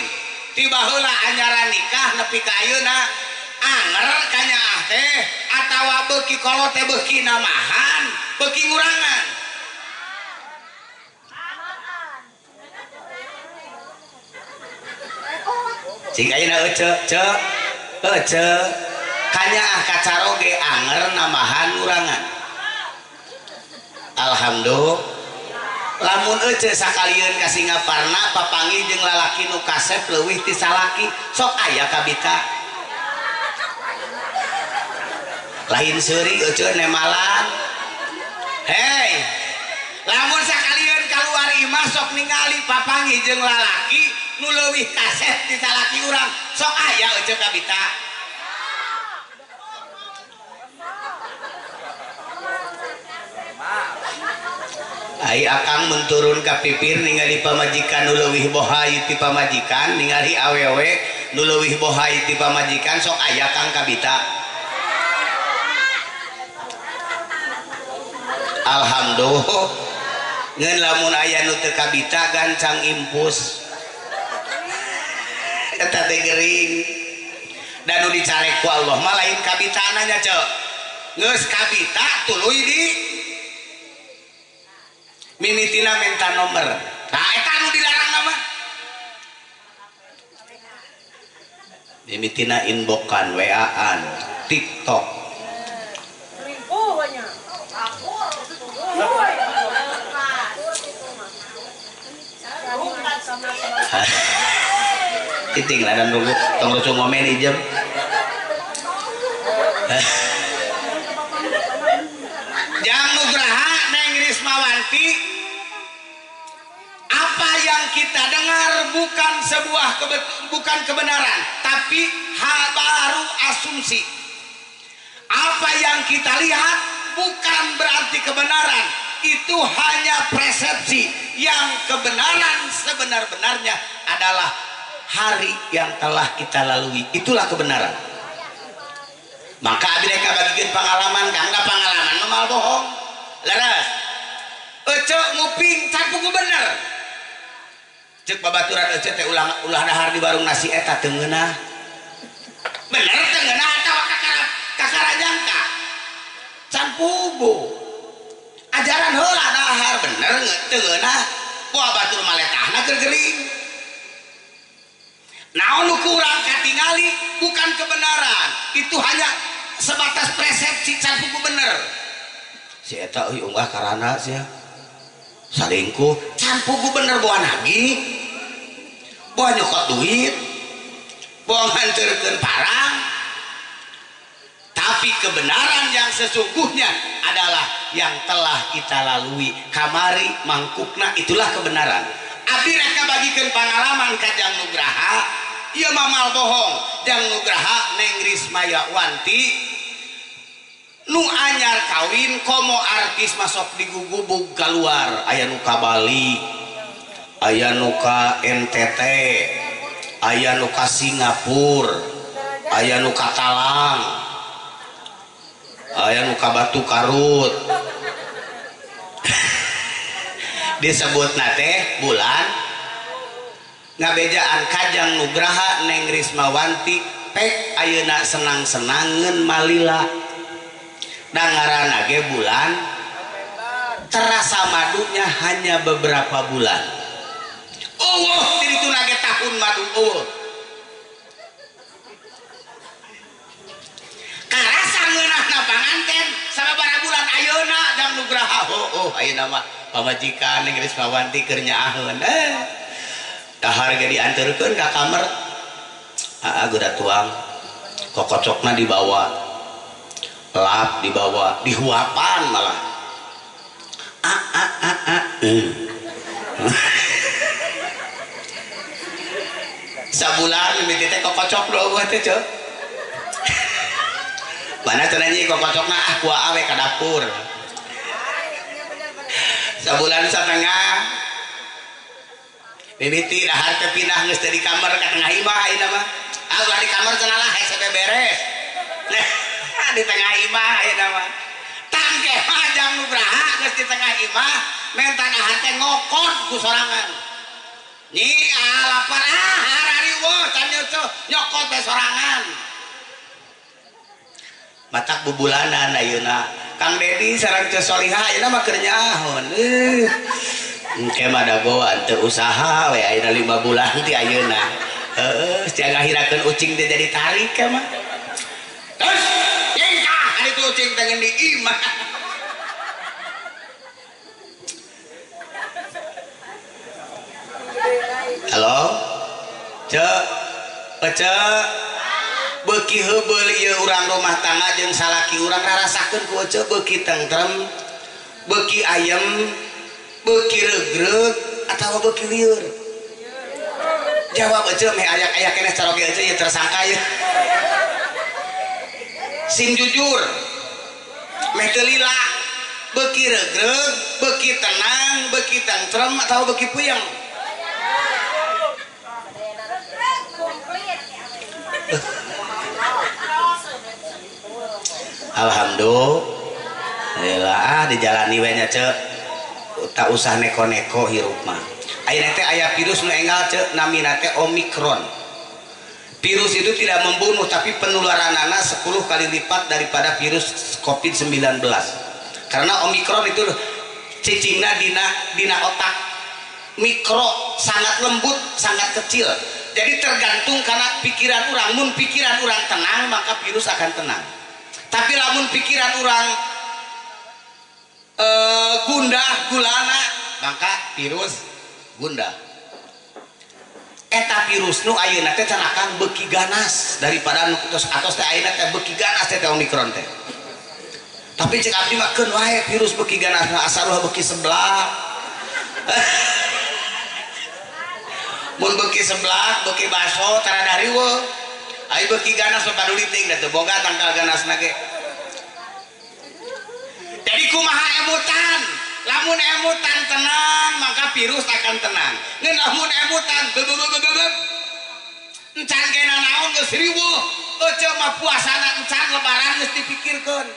[SPEAKER 1] Ti baheula anyaran nikah nepi ka ayeuna anger kanyaah teh atawa beuki kolot teh beuki namahan, beuki ngurangan. Cing ayeuna ece ce ece kanyaah kacaroge anger namahan ngurangan. Alhamdulillah. Lamun ece sakalieun ka Singaparna papanggih jeung lalaki nu kasep leuwih ti salaki sok aya kabita. Lain seuri ece nemalan. Hei, lamun sakalieun kaluar imah sok ningali papanggih jeung lalaki nu leuwih kasep ti salaki urang sok aya ece kabita. Ai akang mun turun ka pipir ningali pamajikan nu leuwih bohay ti pamajikan, ningali awewe nu leuwih bohay ti pamajikan sok aya kang kabita. Alhamdulillah. Ngeun lamun aya nu teu kabita gancang impus. Eta teh gering. Dan nu dicarek ku Allah mah lain kabitaana nya ceu. Geus kabita tuluy di mimitina minta nomor. Nah eta nu dilarang mah. Mimitina inboxan, WA-an, TikTok. Titing lah dan nunggu tong rusuh ngomen ijem. Jang Nugraha Neng Rismawanti, apa yang kita dengar bukan sebuah bukan kebenaran, tapi baru asumsi. Apa yang kita lihat bukan berarti kebenaran, itu hanya persepsi. Yang kebenaran sebenar-benarnya adalah hari yang telah kita lalui, itulah kebenaran. Maka abdi rek bagikan pengalaman, kang da pengalaman mah moal bohong. Leres. Ece nguping can pugu bener. Cek babaturan ece teh ulah dahar di warung nasi eta teu ngeunah. Bener teu ngeunah atawa kakara jangka. Can pugu. Ajaran heula dahar bener teu ngeunah. Poa batur maletahna keur gering. Naon nu kurang katingali bukan kebenaran, itu hanya sebatas persepsi can pugu bener. Si eta euy unggah karana sia. Salingkuh can pugu bener boa nagih, boa nyokot duit, boa nganterkeun parang. Tapi kebenaran yang sesungguhnya adalah yang telah kita lalui kamari mangkukna, itulah kebenaran. Abdi rek bagikeun pengalaman ka Jang Nugraha, ieu mah mal bohong. Jang Nugraha Neng Rismawanti nu anyar kawin komo artis masuk digugubug keluar, aya nu ka Bali, aya nu ka NTT, aya nu ka Singapura, aya nu ka Talang, aya nu ka Batu Karut. Disebutna teh bulan ngabejaan Kajang Nugraha Neng Rismawanti pek ayeuna senang-senangeun malila. Dangarana ge bulan terasa madunya hanya beberapa bulan. Oh, dirituna ge tahun madu eueuh. Karasa ngeunahna panganten sababaraha bulan ayeuna Jang Nugraha. Oh, ayeuna mah pamajikan Neng Rismawanti keur nyaaheun. Dahar ge dianterkeun ka kamar. Aa geura tuang. Kokocokna dibawa. Lap dibawa, dihuapan malah. A a a a. Sabulan mimiti teh kokocok do eueuh teh ceu. Mana cenah nyi kokocokna ah ku awe ka dapur. Sabulan setengah. Mimiti dahar teh pindah geus teh di kamar ka tengah imah ayeuna mah. Ah ulah di kamar cenah lah hese beres. Nah, di tengah imah ayeuna mah. Tangke mah jam nugraha geus di tengah imah menta dahar teh ngokot ku sorangan. Nyi ah lapar ah harariweuh can nyokot teh sorangan. Matak bubulanan ayeuna. Kang Dedi sareng Ceu Solihah ayeuna mah keur nyaahon. Engke mah dagoan teu usaha we ayeuna 5 bulan ti ayeuna. Heueuh, sia ngahirakeun ucing teh jadi tarik ka mah. Terus nyengkah ka ditu ucing teh ngeun di imah. Halo? Ceu, Ceu. Beuki heubeul ieu urang rumah tangga jeung salaki urang rarasakeun ku Ece beuki tentrem, beuki ayem, beuki regreg atawa beuki lieur. Jawab Ece meh ayak-ayak keneh caroge Ece ieu tersangka ieu. Sing jujur. Meh teu lila, beuki regreg, beuki tenang, beuki tentrem atawa beuki puyeng. Alhamdulillah dijalani we nya Ceu. Tak usah neko-neko hirup mah. Ayeuna teh aya virus nu enggal Ceu, namina teh Omikron. Virus itu tidak membunuh tapi penularanana 10 kali lipat daripada virus COVID-19. Karena Omikron itu cicingna dina otak. Mikro sangat lembut, sangat kecil. Jadi tergantung karena pikiran orang. Mun pikiran orang tenang maka virus akan tenang. Tapi lamun pikiran orang gundah gulana maka virus gundah. Eta virus nu ayeuna teh cenah kang beuki ganas daripada nu tos atos teh ayeuna teh beuki ganas teh Omikron teh. Tapi cek abdi mah keun wae virus beuki ganas mah asal ulah beuki seblak. Mun beuki seblak, beuki baso tara riweuh. Ayo beuki ganas mah paduli teuing da teu boga tangkal ganasna ge. Jadi kumaha emutan? Lamun emutan tenang maka virus akan tenang. Ngan lamun emutan bebebebebeb encan ge nanaon geus riweuh. Ece mah puasana encan lebaran geus dipikirkeun.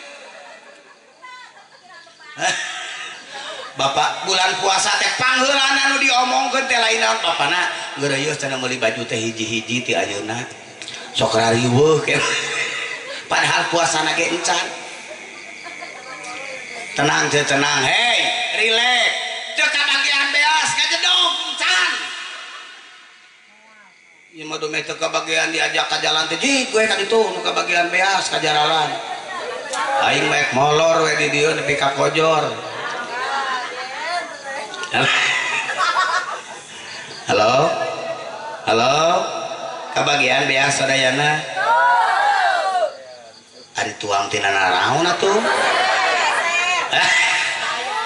[SPEAKER 1] Bapak bulan puasa teh pangheulana nu diomongkeun teh lain naon bapana geureuyeus cenah meuli baju teh hiji-hiji ti ayeuna. Sok rariweuh padahal puasana ge encan. Tenang teh tenang, hei, relax. Teu kabagian beas ngajedog encan. Ieu mah dumeh teu kabagian diajak ka jalan teh jig we ka ditu nu kabagian beas ka jaralan. Aing mah ek molor we di dieu nepi ka kojor. Halo? Halo? Kabagian beas sadayana? Ari tuang tina naraon atuh?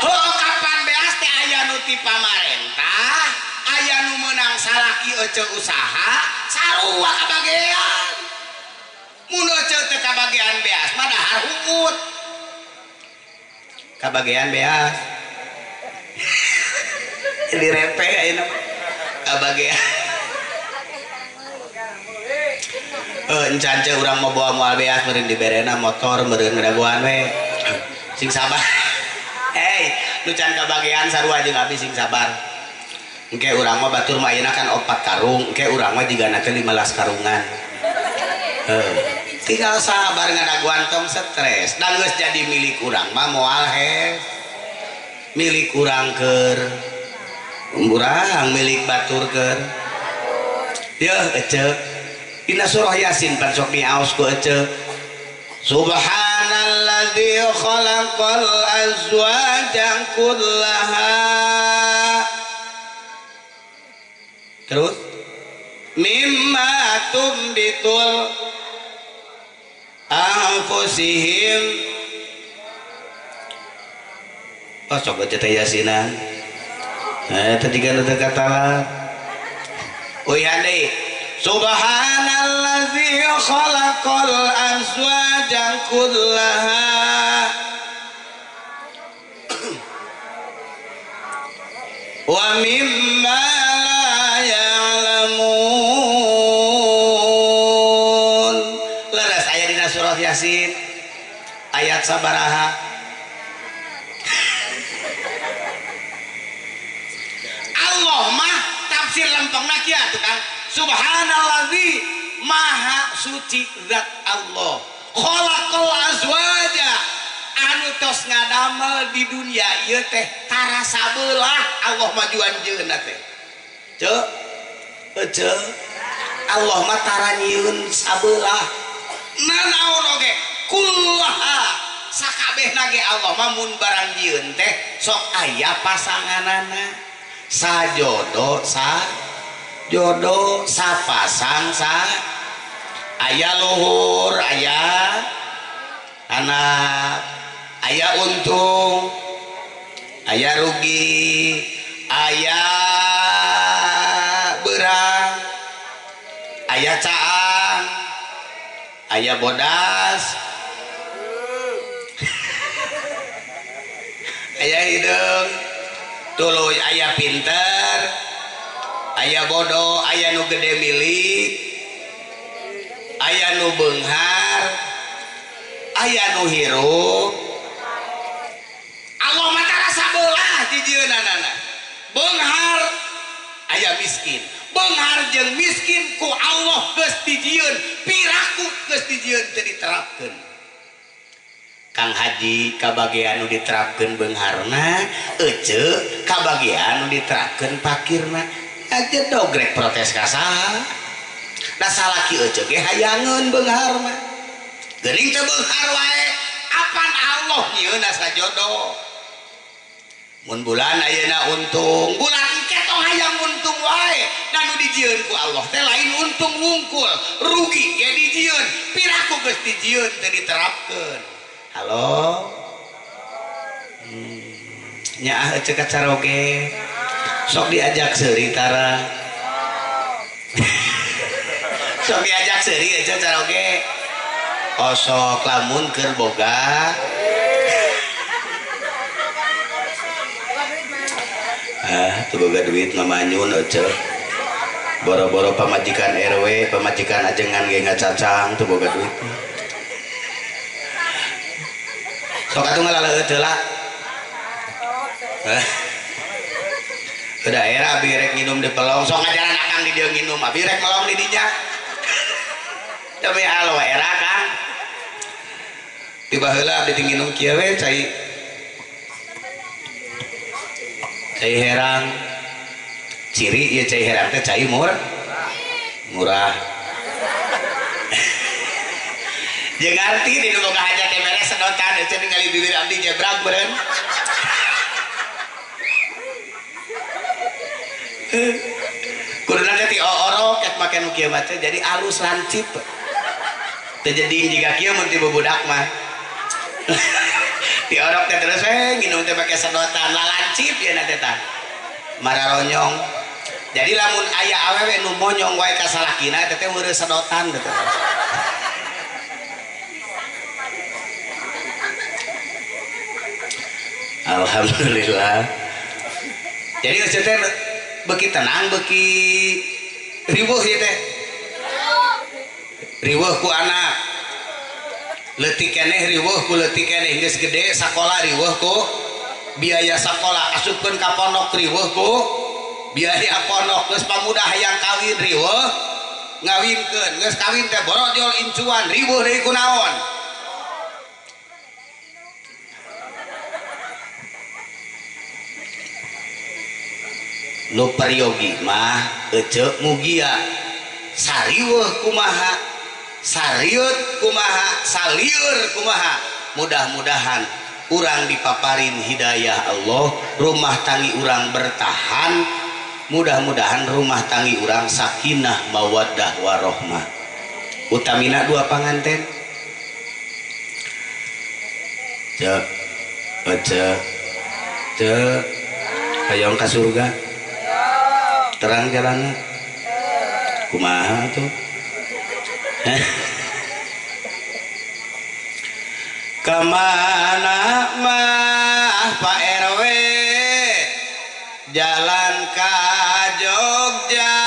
[SPEAKER 1] Heuh kapan beas teh aya nu ti pamarentah, aya nu meunang salaki ece usaha, sarua kabagian. Mun ece teu kabagian beas mah dahar huut. Kabagian beas. Jadi repeh ayeuna mah. Kabagian. Encan ceu urang mau bawa moal beas meureun diberena motor meureun ngadagoan we. Sing sabar. Hei, nu can kabagian sarua jeung abdi sing sabar. Engke urang mah batur mah ayeuna kan 4 karung, engke urang mah jigana teh 15 karungan. Heuh. Tinggal sabar ngadagoan tong stres. Da geus jadi milik urang mah moal hes. Milik urang keur urang, milik batur keur. Yeuh ece. Dina surah Yasin pan sok diaos ku ece. Subhanalladzi khalaqal azwaja kullaha. Terus mimma tumbitul anfusihim. Oh sok ece teh Yasinan. Tadi kan udah kata lah. Uyan deui. Subhanalladzi khalaqal azwaja kullaha wa mimma la surah Yasin ayat sabaraha? Allah mah tafsir lempengna kieu atuh Kang. Subhanallazi maha suci zat Allah. Khalaqal azwaja anu tos ngadamel di dunia ieu teh tara sabelah Allah majuan jeung teh. Ceu ece Allah mah tara nyieun sabelah. Nanaon oge kullaha sakabehna ge Allah mah mun barang nyieun teh sok aya pasanganana. Sajodo sa jodoh sapasang sa aya luhur aya anak aya untung aya rugi aya berang aya caang aya bodas aya hideung tuluy aya pinter aya bodoh aya nu gede milik aya nu beunghar aya nu hirup. Allah mah tara sabelah dijieunanana. Beunghar aya miskin, beunghar jeung miskin ku Allah geus dijieun, piraku geus dijieun teu diterapkeun. Kang Haji kabagean nu diterapkeun beungharna, ece kabagean nu diterapkeun pakirna. Aja dogrek protes ka saha. Da salaki ece ge hayangeun beunghar mah. Geuning teu beunghar wae, apan Allah nyieunna sajodoh. Mun bulan ayeuna untung, bulan engke tong hayang untung wae. Da nu dijieun ku Allah teh lain untung wungkul, rugi ge dijieun, piraku geus dijieun teu diterapkeun. Halo. Nyaah ece ka caroge. Sok diajak seuri tara. Sok diajak seuri ece caroge. Osok lamun keur boga. Ah, teu boga duit mah manyun ece. Boro-boro pamajikan RW, pamajikan ajengan ge ngacacang teu boga duit. Sok atuh ngalaleueut heula. Hah? Ke daerah abi rek nginum di pelong, sok ngajaran akang di dieu nginum, abi rek melong di dinya. Demi Allah era Kang. Tiba heula abdi nginum kieu we cai. Cai herang. Ciri ieu cai herang teh cai murah. Murah. Jeung ngarti di nu boga hajat teh mere sedotan euceun ningali bibir abdi jebrag beureun. Kuduna teh ti orok ek make nu kieu mah teh jadi alus lancip. Teu jadi jiga kieu mun ti bubudak mah. Ti orok teh terus we nginum teh make sedotan la lancip ieu na teh tah. Mararonyong. Jadi lamun aya awewe nu monyong wae ka salakina teh teh weureuh sedotan teh. Alhamdulillah. Jadi euceun teh beuki tenang beuki riweuh ieu teh. Riweuh ku anak. Leutik keneh riweuh ku leutik keneh geus gede sakola riweuh ku biaya sakola asupkeun ka pondok riweuh ku biaya pondok geus pamuda hayang kawin riweuh ngawinkeun geus kawin teh borojol incuan riweuh deui ku naon. Nu peryogi mah ece mugia sariweuh kumaha sarieut kumaha salieur kumaha. Mudah-mudahan urang dipaparin hidayah Allah, rumah tanggi urang bertahan, mudah-mudahan rumah tanggi urang sakinah mawaddah warohmah. Utamina dua panganten. Cek ece cek hayang ka surga. Terang jalannya kumaha tuh. Kemana mah Pak RW jalan ka Jogja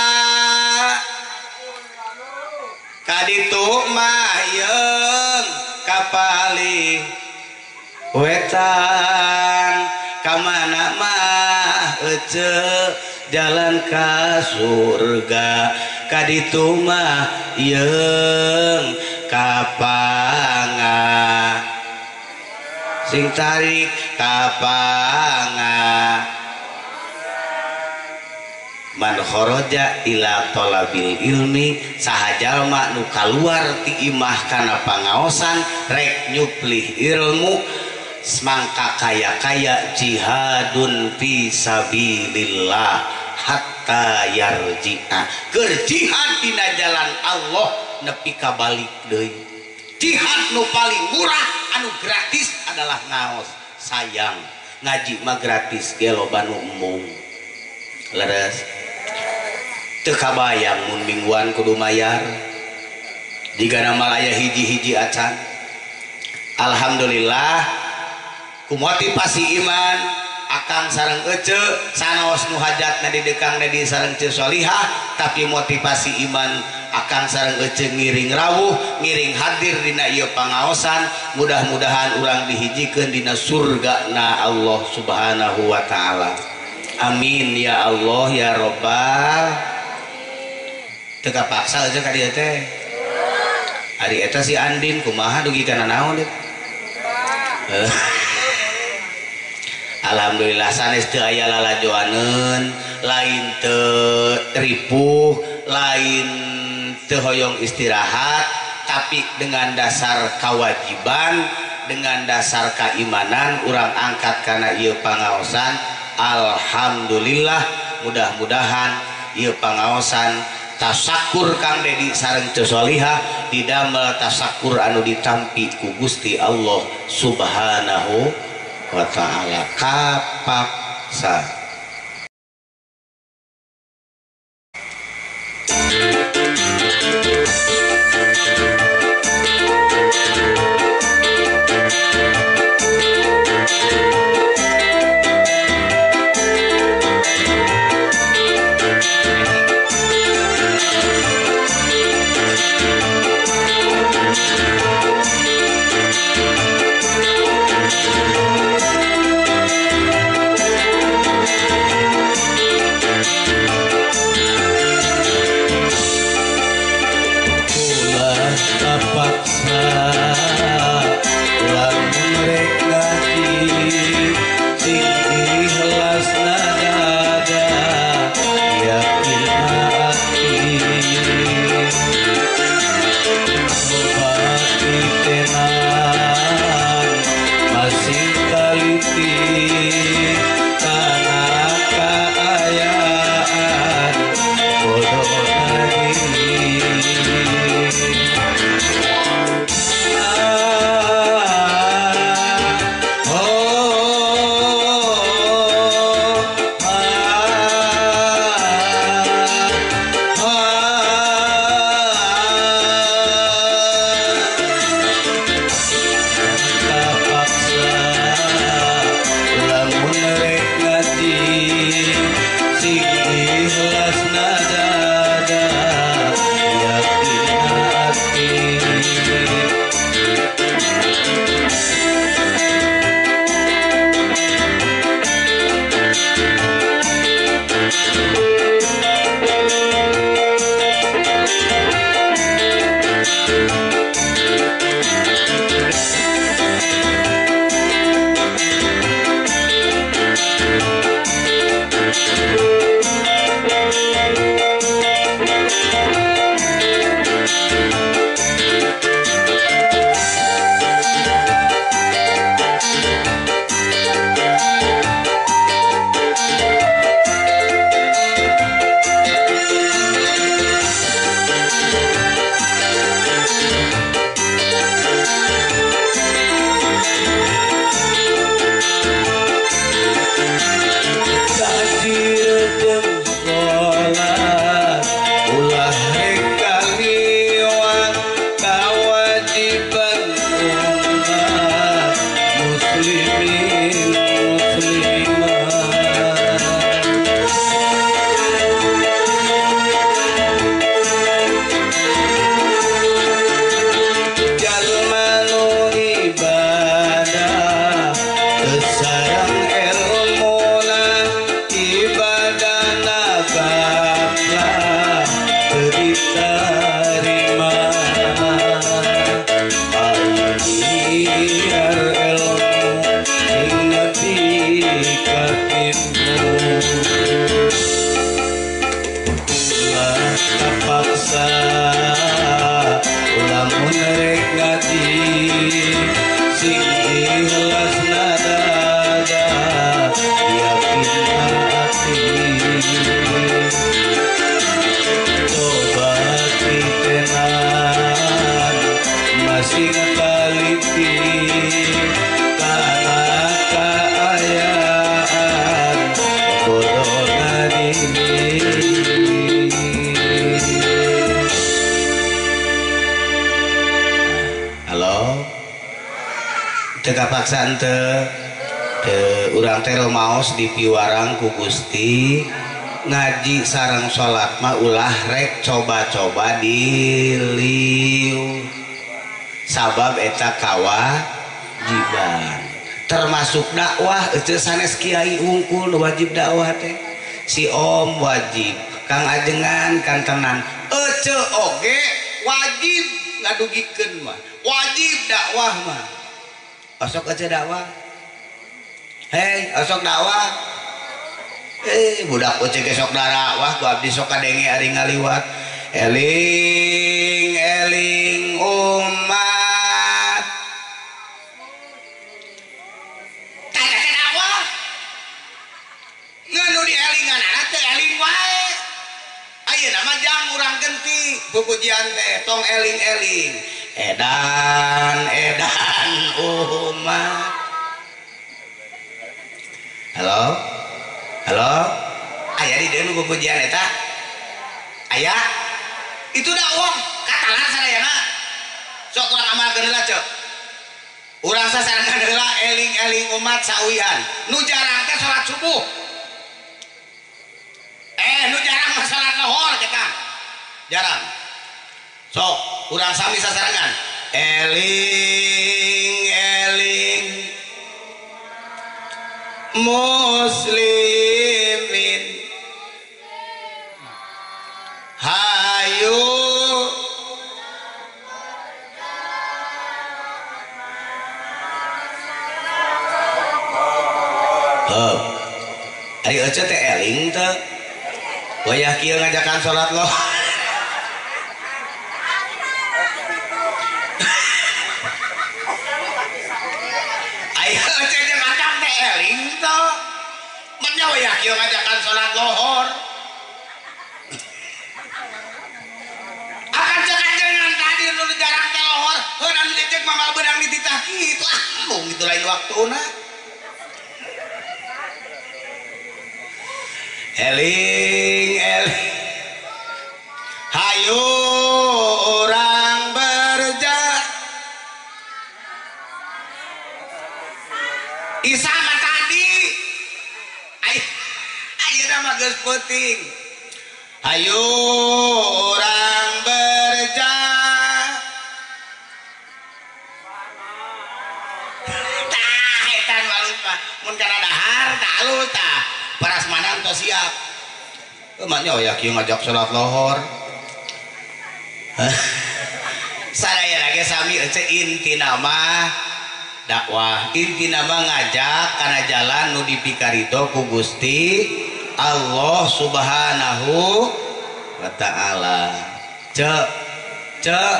[SPEAKER 1] ka ditu mah yeung ka palih wetan ka mana mah ece jalan ka surga ka ditu mah yeung kapanga sing tarik kapanga man kharaja ila talabil ilmi saha jalma nu kaluar ti imah kana pangaosan rek nyuplih ilmu mangka kaya-kaya jihadun fi sabilillah hatta yarji'a keur jihad dina jalan Allah nepi ka balik deui. Jihad nu paling murah anu gratis adalah ngaos. Sayang ngaji mah gratis ge loba nu embung leres teu kabayang mun mingguan kudu mayar jigana mah aya hiji-hiji acan. Alhamdulillah ku motivasi iman akang sareng ece sanaos nu hajatna di Kang Dedi sareng Ceu Solihah tapi motivasi iman akang sareng ece ngiring rawuh ngiring hadir dina ieu pangaosan mudah-mudahan urang dihijikeun dina surga na Allah Subhanahu wa taala. Amin ya Allah ya Robbal. Teu kapaksa ece ka dieu teh. Ari eta si Andin kumaha dugi kana naon deui. Alhamdulillah sanes teu aya lalajoaneun, lain teu ripuh, lain teu hoyong istirahat, tapi dengan dasar kewajiban, dengan dasar keimanan urang angkat kana ieu pangaosan. Alhamdulillah mudah-mudahan ieu pangaosan tasakur Kang Dedi sareng Ceu Solihah didamel tasakur anu ditampi ku Gusti Allah Subhanahu wa ta'ala. Kapaksa.
[SPEAKER 2] Bodoh lagi.
[SPEAKER 1] rek ngaji sing ikhlas nadaga yakin hati coba titenan masing taliti kana kaayaan corona ini. Halo, teu kapaksa henteu teu urang teh rumaos di piwarang ku Gusti ngaji sareng salat mah ulah rek coba-coba diliu sabab eta kawajiban termasuk dakwah eceu sanes kiai wungkul nu wajib dakwah teh si om wajib kang ajengan kantenan eceu oge wajib ngadugikeun mah wajib dakwah mah osok eceu dakwah hei osok dakwah budak eceu ge sok dakwah ku abdi sok kadenge ari ngaliwat eling eling umat teh dakwah ngan nu dielinganana teh eling wae ayeuna mah jang urang genti pupujian teh tong eling-eling edan edan umat. Halo halo aya di dieu nu pupujian eta aya itu dakwah katalan sadayana sok urang amalkeun heula ceuk urang sasarengan heula eling-eling umat sauihan nu jarang teh salat subuh nu jarang mah salat lohor kita jarang sok urang sami sasarengan eling eling muslimin hayu heuh ari eceu teh eling teh wayah kieu ngajakan salat loh ayo eceu jeung akang teh eling teh menya wayah kieu ngajakan salat lohor akan cek ajengan tadi nu jarang teh lohor heuh anu cek mamal beunang dititah kitu ah mung itu lain waktuna. Eling eling hayu orang berja Isa mah tadi ayeuna mah geus peuting hayu orang berja tah eta nu alus mah mun kana dahar tah alus tah parasmanan tos siap maknya ya kieu ngajak salat lohor sadaya ge sami ece intina mah dakwah intina mah ngajak kana jalan nu dipikarido ku Gusti Allah Subhanahu wa taala. Cek cek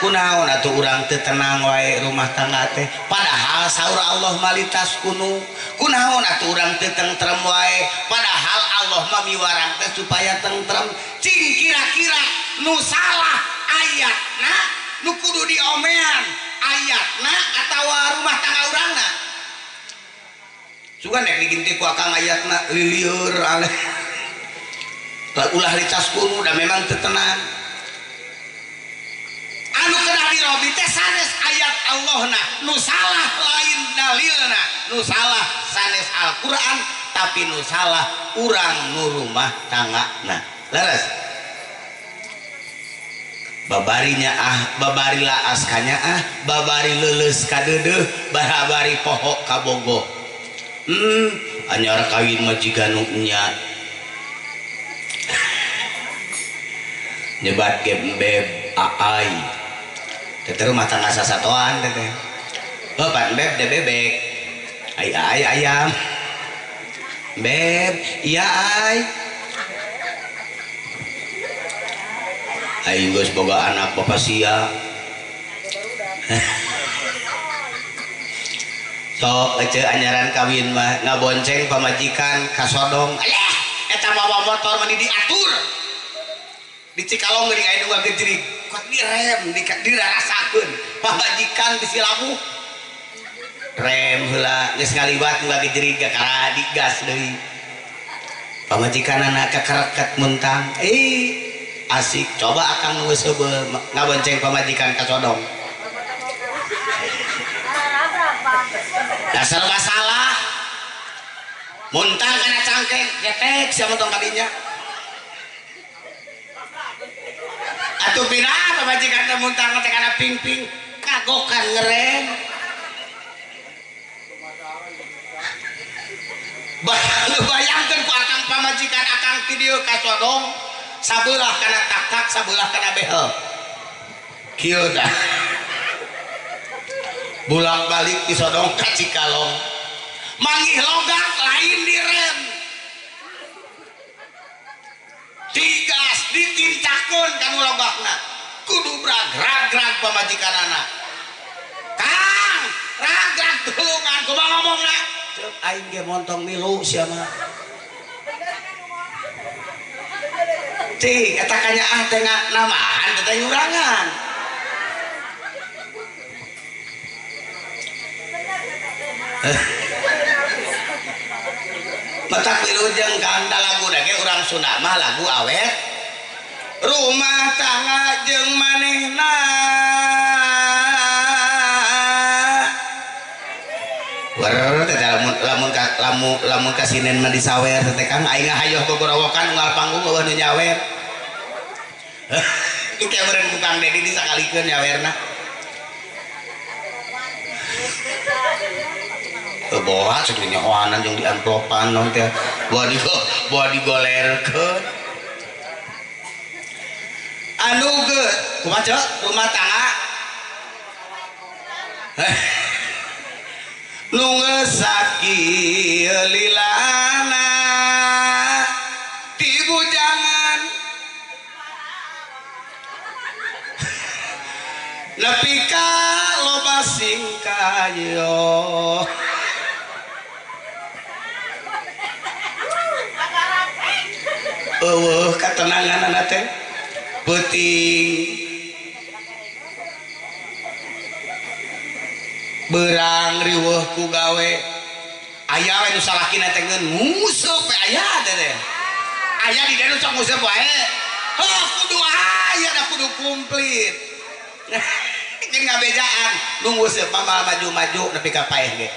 [SPEAKER 1] kunaon atuh urang teu tenang wae rumah tangga teh padahal saur Allah malitas kunu kunaon atuh urang teu tentrem wae padahal Allah mah miwarang teh supaya tentrem cing kira-kira nu salah ayatna nu kudu diomean ayatna atawa rumah tangga urangna sugan rek diginti ku akang ayatna lilieur aleh ulah litas kunu da memang teu tenang anu kena dirobi teh sanes ayat Allahna nu salah lain dalilna nu salah sanes Al-Qur'an tapi nu salah urang nu rumah tanggana leres babarinya ah babari laas kanya ah babari leuleus ka deudeuh barabari poho ka bogoh anyar kawin mah jiga nu nya nyebat gembeb aai teteh rumah tangga sasatoan teteh oh pan beb de bebek ai ai ayam beb iya ai aing geus boga anak bapak sia Sok ece anyaran kawin mah ngabonceng pamajikan kasodong. Ayah, eta mawa motor mah diatur. Di Cikalong geuning aya nu ngagejrig. Kuat direm, dirarasakeun. Pamajikan bisi labuh. Rem heula geus ngaliwat nu ngagejrig kakara digas deui. Pamajikanana kakereket muntang. Asik coba akang nu seubeuh ngabonceng pamajikan kasodong. Dasar masalah muntang kana cangkeng getek sia montong kadinya. Atuh pira pamajikan teh muntang teh kana ping-ping kagokan ngerem. Bayangkeun ku akang pamajikan akang ti dieu ka sodong sabelah kana tak-tak sabelah kana behel. Kieu tah. Bolak-balik di sodong ka Cikalong. Manggih logak lain direm. Digas ditincakeun kanu logakna. Kudu brag-rag pamajikanana. Kang, ragrag tulungan kumaha ngomongna? Ceuk aing ge montong milu sia mah. Cik, eta kanyaah teh namahan teh nyurangan. Matak wilujeng Kang da lagu ge urang Sunda mah lagu awet rumah tangga jeung manehna. Wer teh lamun kasinen mah disawer teh Kang aing hayoh gogorowokan unggal panggung eueuh nu nyawer. Ieu meureun ku Kang Dedi disakalikeun nyawerna. Boha cek nyahoanan jeung di amplopan naon teh boa digolerkeun. Anu geus kumaha cek rumah tangga nu geus sakieu lilana ti bujangan nepi ka loba singkayo. Eueuh katenanganana teh peuting berang riweuh ku gawe aya we nu salakina teh ngeun nguseup we aya teh teh aya di dieu nu sok nguseup wae heuh kudu aya da kudu komplit. Jeung ngabejaan nu nguseup mah maju-maju nepi ka paeh ge.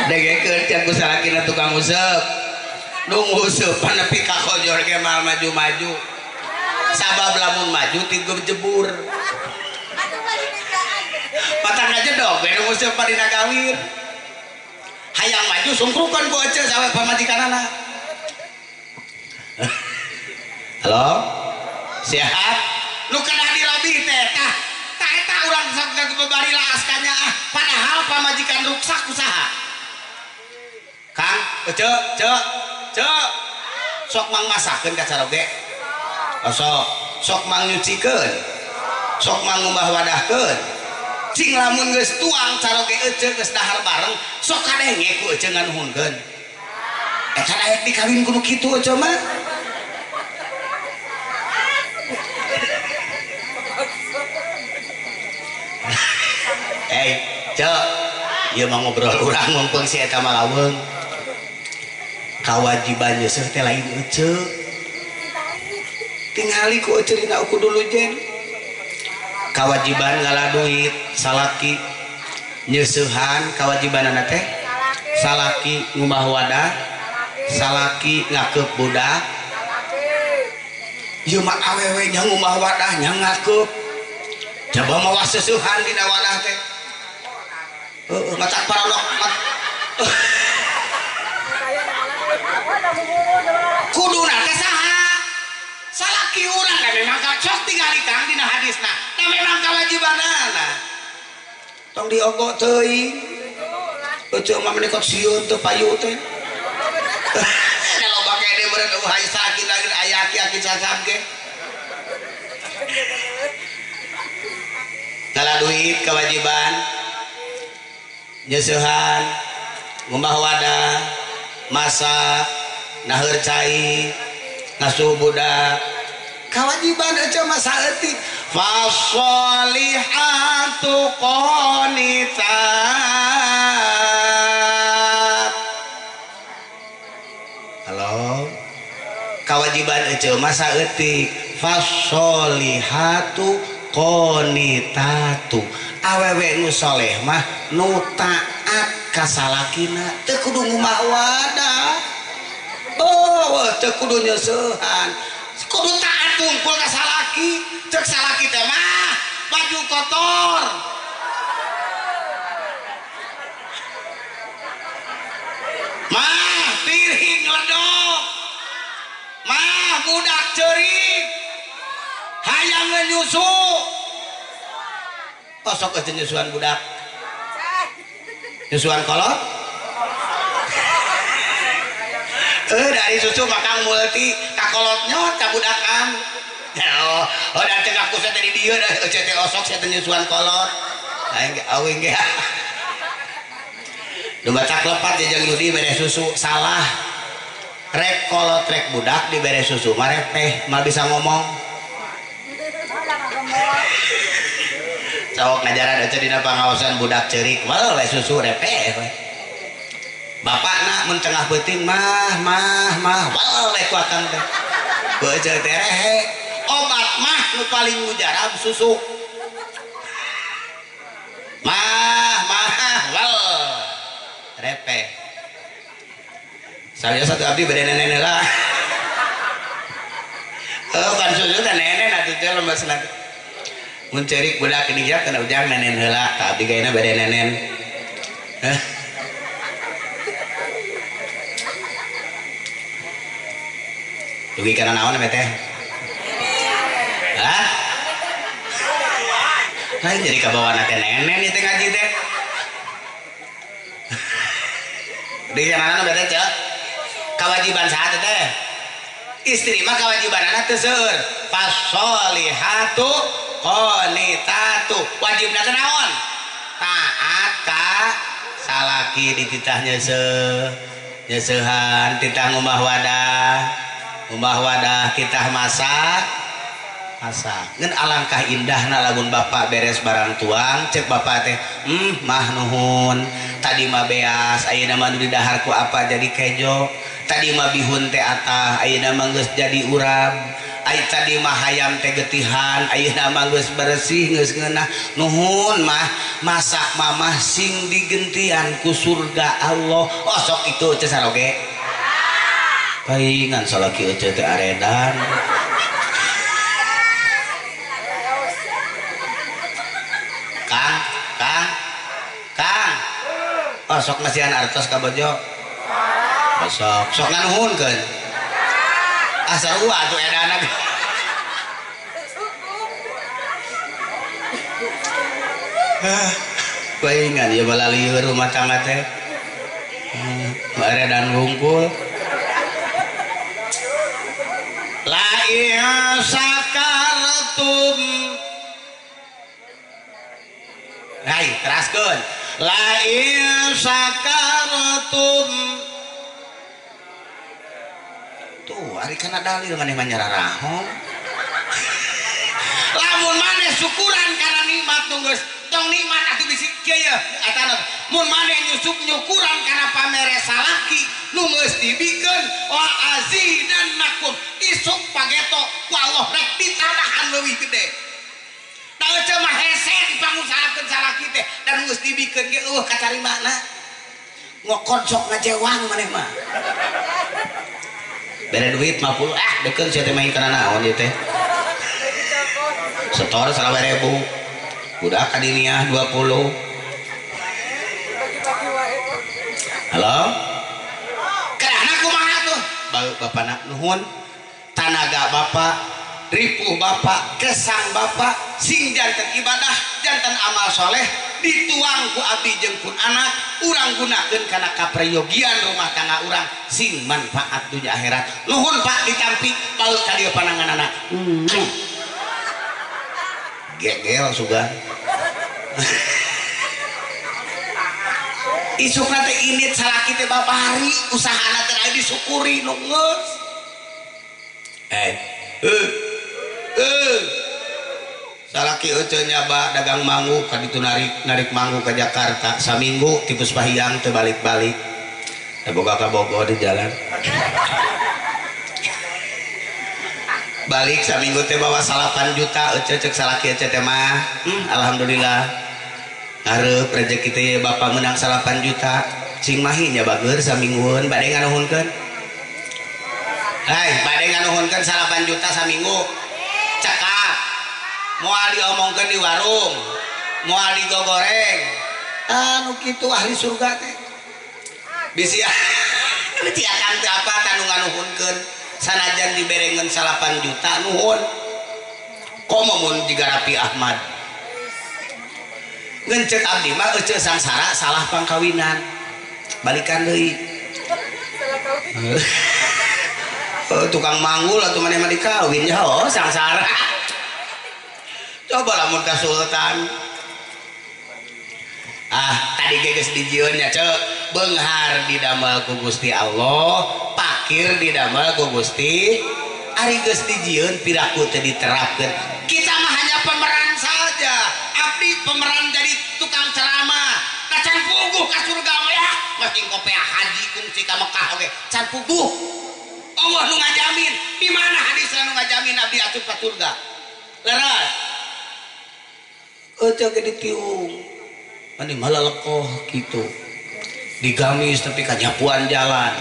[SPEAKER 1] Dengekeun can ku salakina tukang useup. Nu nguseup nepi ka kojor ge mal maju-maju. Sabab lamun maju ti jebur. Patang ngajedog we nu nguseup dina gawir. Hayang maju sungkrukan ku ece sawe pamajikanana. Halo? Sehat? Nu kedah dirobih teh tah. Tah eta urang sok bebari laas kanyaah padahal pamajikan ruksak usaha. Kang, ece, cek, cek. Sok mang masakeun ka caroge. Oh, sok, sok mang nyucikeun. Sok mang ngumbah wadahkeun. Cing lamun geus tuang caroge ece geus dahar bareng, sok kadenge ku ece nganuhunkeun. Eta daek dikawin kudu kitu ece mah. Cek, ieu mah ngobrol urang mumpung si eta mah laweung. Kawajiban yeuseuh teh lain ece. Tingali ku ece dina uku dulu jen. Kawajiban ngala duit salaki, nyeusehan kawajibanana teh salaki ngumbah wadah, salaki ngakeup budak. Ieu mah awewe nya ngumbah wadah nya ngakeup. Coba mawa seusehan dina wadah teh. Heeh, matak paronok. Kuduna teh saha? Salaki urang da memang sok tingali Kang dina hadisna. Da memang kawajibanana. Tong diogo teuing. Ece mah meuni kot sieun teu payu teh. Da loba ge gede meureun eueuh aya sakit lagi aya aki-aki sasam ge. Ngala duit kewajiban nyeusehan ngumbah wadah masak naheur cai ngasuh budak kewajiban ece mah saeutik fasolihatu qanitat. Halo, kewajiban ece mah saeutik fasolihatu qonitatu. Awewe nu soleh mah nu taat ka salakina, teu kudu ngumbah wadah, oh teu kudu nyeusehan, kudu taat tungkul ka salaki. Cek salaki teh mah baju kotor, mah piring ledok, mah budak ceurik hayang nyusu. Osok aja nyusuan budak, nyusuan kolot. Dari susu makang multi kakolot nyot ka budakan. Oh, oh dan cek aku saya tadi dia dah ece teh osok saya nyusuan kolot. Aing ge awing ge. Nu baca lepat jeung Yudi bere susu salah. Rek kolot rek budak dibere susu mah repeh, mah bisa ngomong. Cowok ngajaran aja dina pangaosan budak ceurik walau we susu repeh we. Bapakna mun tengah peuting mah mah mah walau we ku akang teh. Beuceuk teh rehe. Obat mah nu paling mujarab susu. Mah mah wal repeh. Saya satu abdi bade nenek heula. Oh kan susu teh nenek atuh teh lemes lagi. Mun ceurik budak ini ya kana ujang nenen heula ka abdi gaena bade nenen. Hah. Dugi kana naon teh? Hah? Lain jadi kabawana teh nenen ieu teh ngaji teh. Dugi kana naon teh ceu? Kawajiban saha teh? Istri mah kawajibanana teu seueur. Fasolihatu qonitatu, wajibna teh naon? Taat ka salaki dititah nyeuseuh, nyeusehan, titah ngumbah wadah, ngumbah wadah, titah masak, masak. Ngan alangkah indahna lamun bapak beres barang tuang, cek bapak teh, mah nuhun, tadi mah beas, ayeuna mah nu didahar ku apa jadi kejo, tadi mah bihun teh atah, ayeuna mah geus jadi urab. Ai tadi mah hayam teh getihan, ayeuna mah geus bersih geus ngeunah. Nuhun mah masak mamah sing digentian ku surga Allah. Oh sok itu ece saroge. Paingan salaki ece teh aredan. Kang, Kang, Kang. Oh sok masihan artos ka bojo. Oh, sok sok nganuhunkeun. Ah sarua atuh edana. Paingan ya balalieur rumah tangga teh. Edan wungkul. La in sakartum. Hai, teraskeun. La in sakartum. Tuh, ari kana dalil maneh mah nyararahong. Lamun maneh syukuran kana nikmat nu geus tong nikmat atuh bisi kieu ye atana. Mun maneh nyusup nyukuran kana pamere salaki nu geus dibikeun wa azidannakum isuk pageto ku Allah rek ditambahan leuwih gede. Da ece mah hese dipangusahakeun salaki teh dan geus dibikeun ge eueuh kacarimana. Ngokon sok ngajewang maneh mah. Bere duit 50, ah deukeun sia teh mah kana naon ieu teh. Setor 20.000. Budak ka diniah 20. Halo? Karena kumaha tuh? Bapana nuhun, tanaga bapak, ripuh bapak, kesang bapak, sing janten ibadah, janten amal soleh, dituang ku abdi jeung pun anak, urang gunakeun kana kaprayogian rumah tangga urang, sing manfaat dunya akhirat. Nuhun Pak ditampi paut ka dieu pananganana. Gegel sugan. Isukna teh indit salaki teh babari usahana teh aya disyukuri nu geus. Salaki euceu nyaba dagang manggu ka ditu narik manggu ka Jakarta saminggu tipus pahiang teu balik-balik. Da boga ka Bogor di jalan. Balik saminggu teh bawa 8 juta euceu cek salaki euceu teh mah. Alhamdulillah. Hareup rezeki teh bapak menang 8 juta sing mahi nya bager saminggueun bade nganuhunkeun. Hai, bade nganuhunkeun 8 juta saminggu. Cekap. Moal diomongkeun di warung, moal digogoreng. Anu kitu ahli surga teh. Bisi bisi akang teh apa tanu nganuhunkeun sanajan diberengeun 8 juta nuhun. Komo mun jiga Raffi Ahmad. Ngencet abdi mah euceu sangsara salah pangkawinan balikan deui. Tukang manggul atuh maneh mah dikawin ya oh sangsara. Coba lamun ka sultan. Ah tadi ge geus dijieun nya ceu beunghar didamel ku Gusti Allah, pakir didamel ku Gusti. Ari geus dijieun piraku teh diterapkeun. Kita mah hanya pemeran saja. Abdi pemeran jadi tukang ceramah. Nah can puguh ka surga mah ya. Masing kopea haji kungsi ka Mekah oge. Can puguh. Allah nu ngajamin. Di mana hadisna nu ngajamin abdi asup ka surga? Leres. Euceu ge ditiung. Mani malalekoh kitu. Digamis tapi kanyapuan jalan.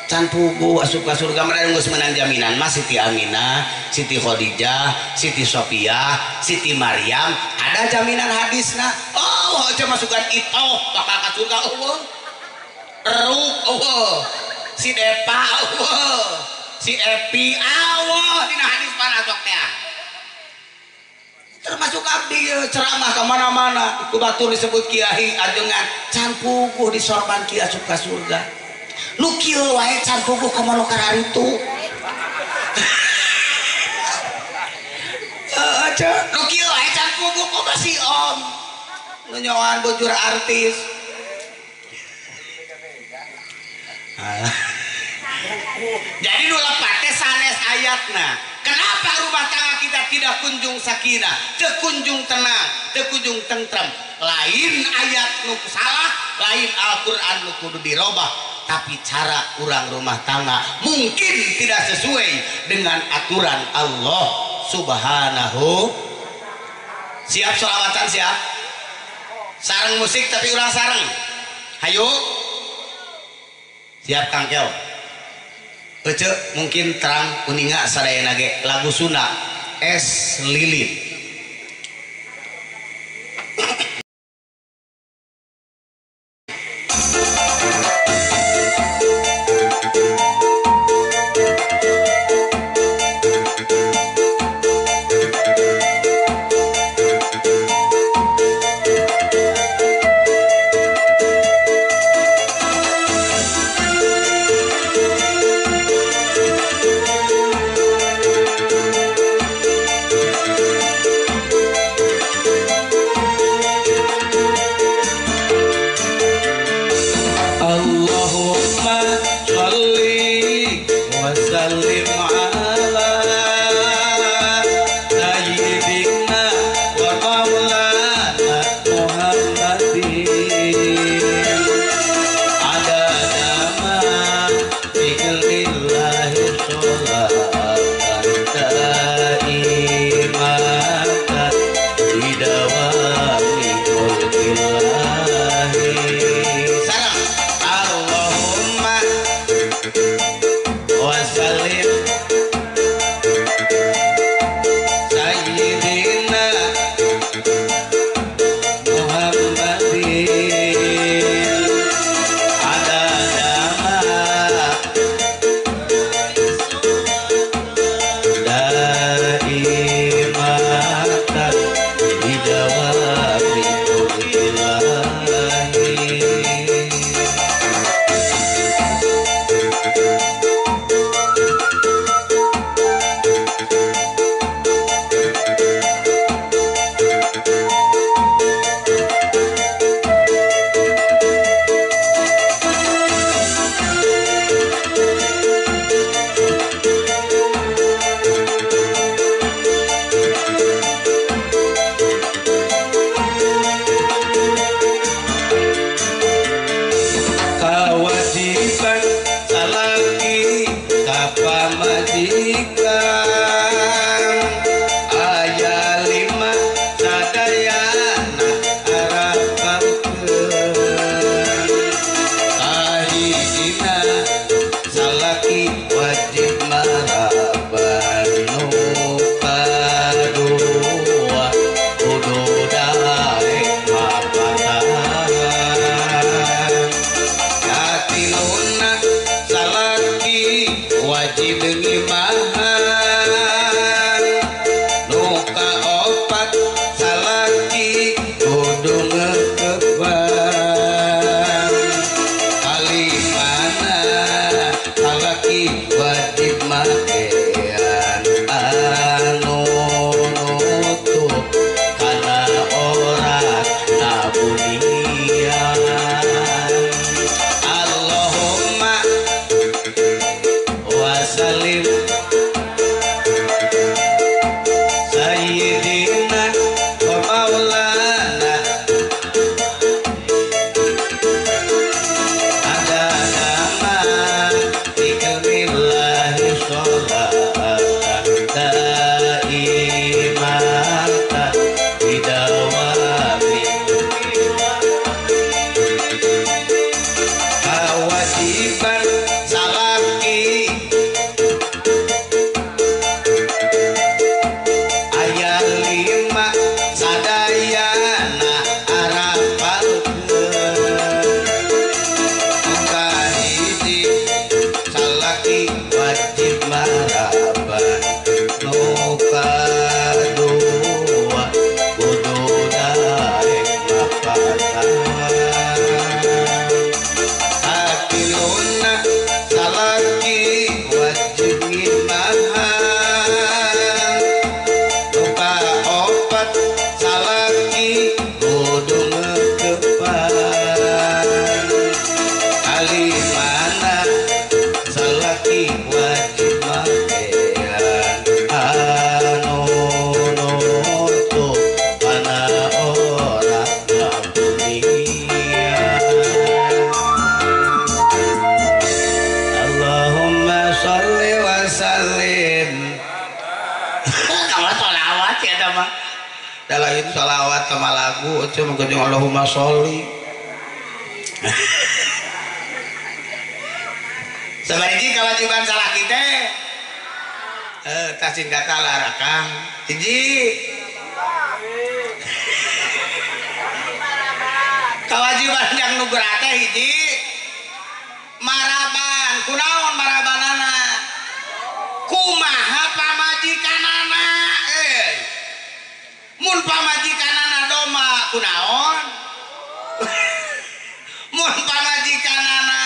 [SPEAKER 1] Can puguh asup ka surga mah geus meunang jaminan mah Siti Aminah, Siti Khadijah, Siti Sofiah, Siti Maryam, ada jaminan hadisna. Oh, aja masukan itu bakal ka surga eueuh. Eruk eueuh. Si Depa eueuh. Si Epi eueuh dina hadis panasok teh. Termasuk abdi ceramah ka mana-mana, ku batur disebut kiai ajengan, can puguh disorban ki asup ka surga. Nu kieu wae can puguh ka mano kararitu. Heeh, ceu. Nu kieu wae can puguh kok masih om. Nu nyoan bujur artis. Jadi nu lepat teh sanes ayatna. Kenapa rumah tangga kita tidak kunjung sakinah, teu kunjung tenang, teu kunjung tentrem? Lain ayat nu salah, lain Al-Qur'an nu kudu dirobah, tapi cara urang rumah tangga mungkin tidak sesuai dengan aturan Allah Subhanahu. Siap sholawatan siap? Sareng musik tapi urang sareng. Hayu. Siap Kang Keo. Ece mungkin terang uninga sadayana ge lagu Sunda Es Lilin. Da lain shalawat sama lagu ece mah jeung Allahumma sholli. Sabariji kewajiban salaki teh tah singkata larakang hiji kewajiban yang nugraha teh hiji maraban. Kunaon marabanana? Kumaha pamajikanana? Mun pamajikanana doma kunaon? Mun pamajikanana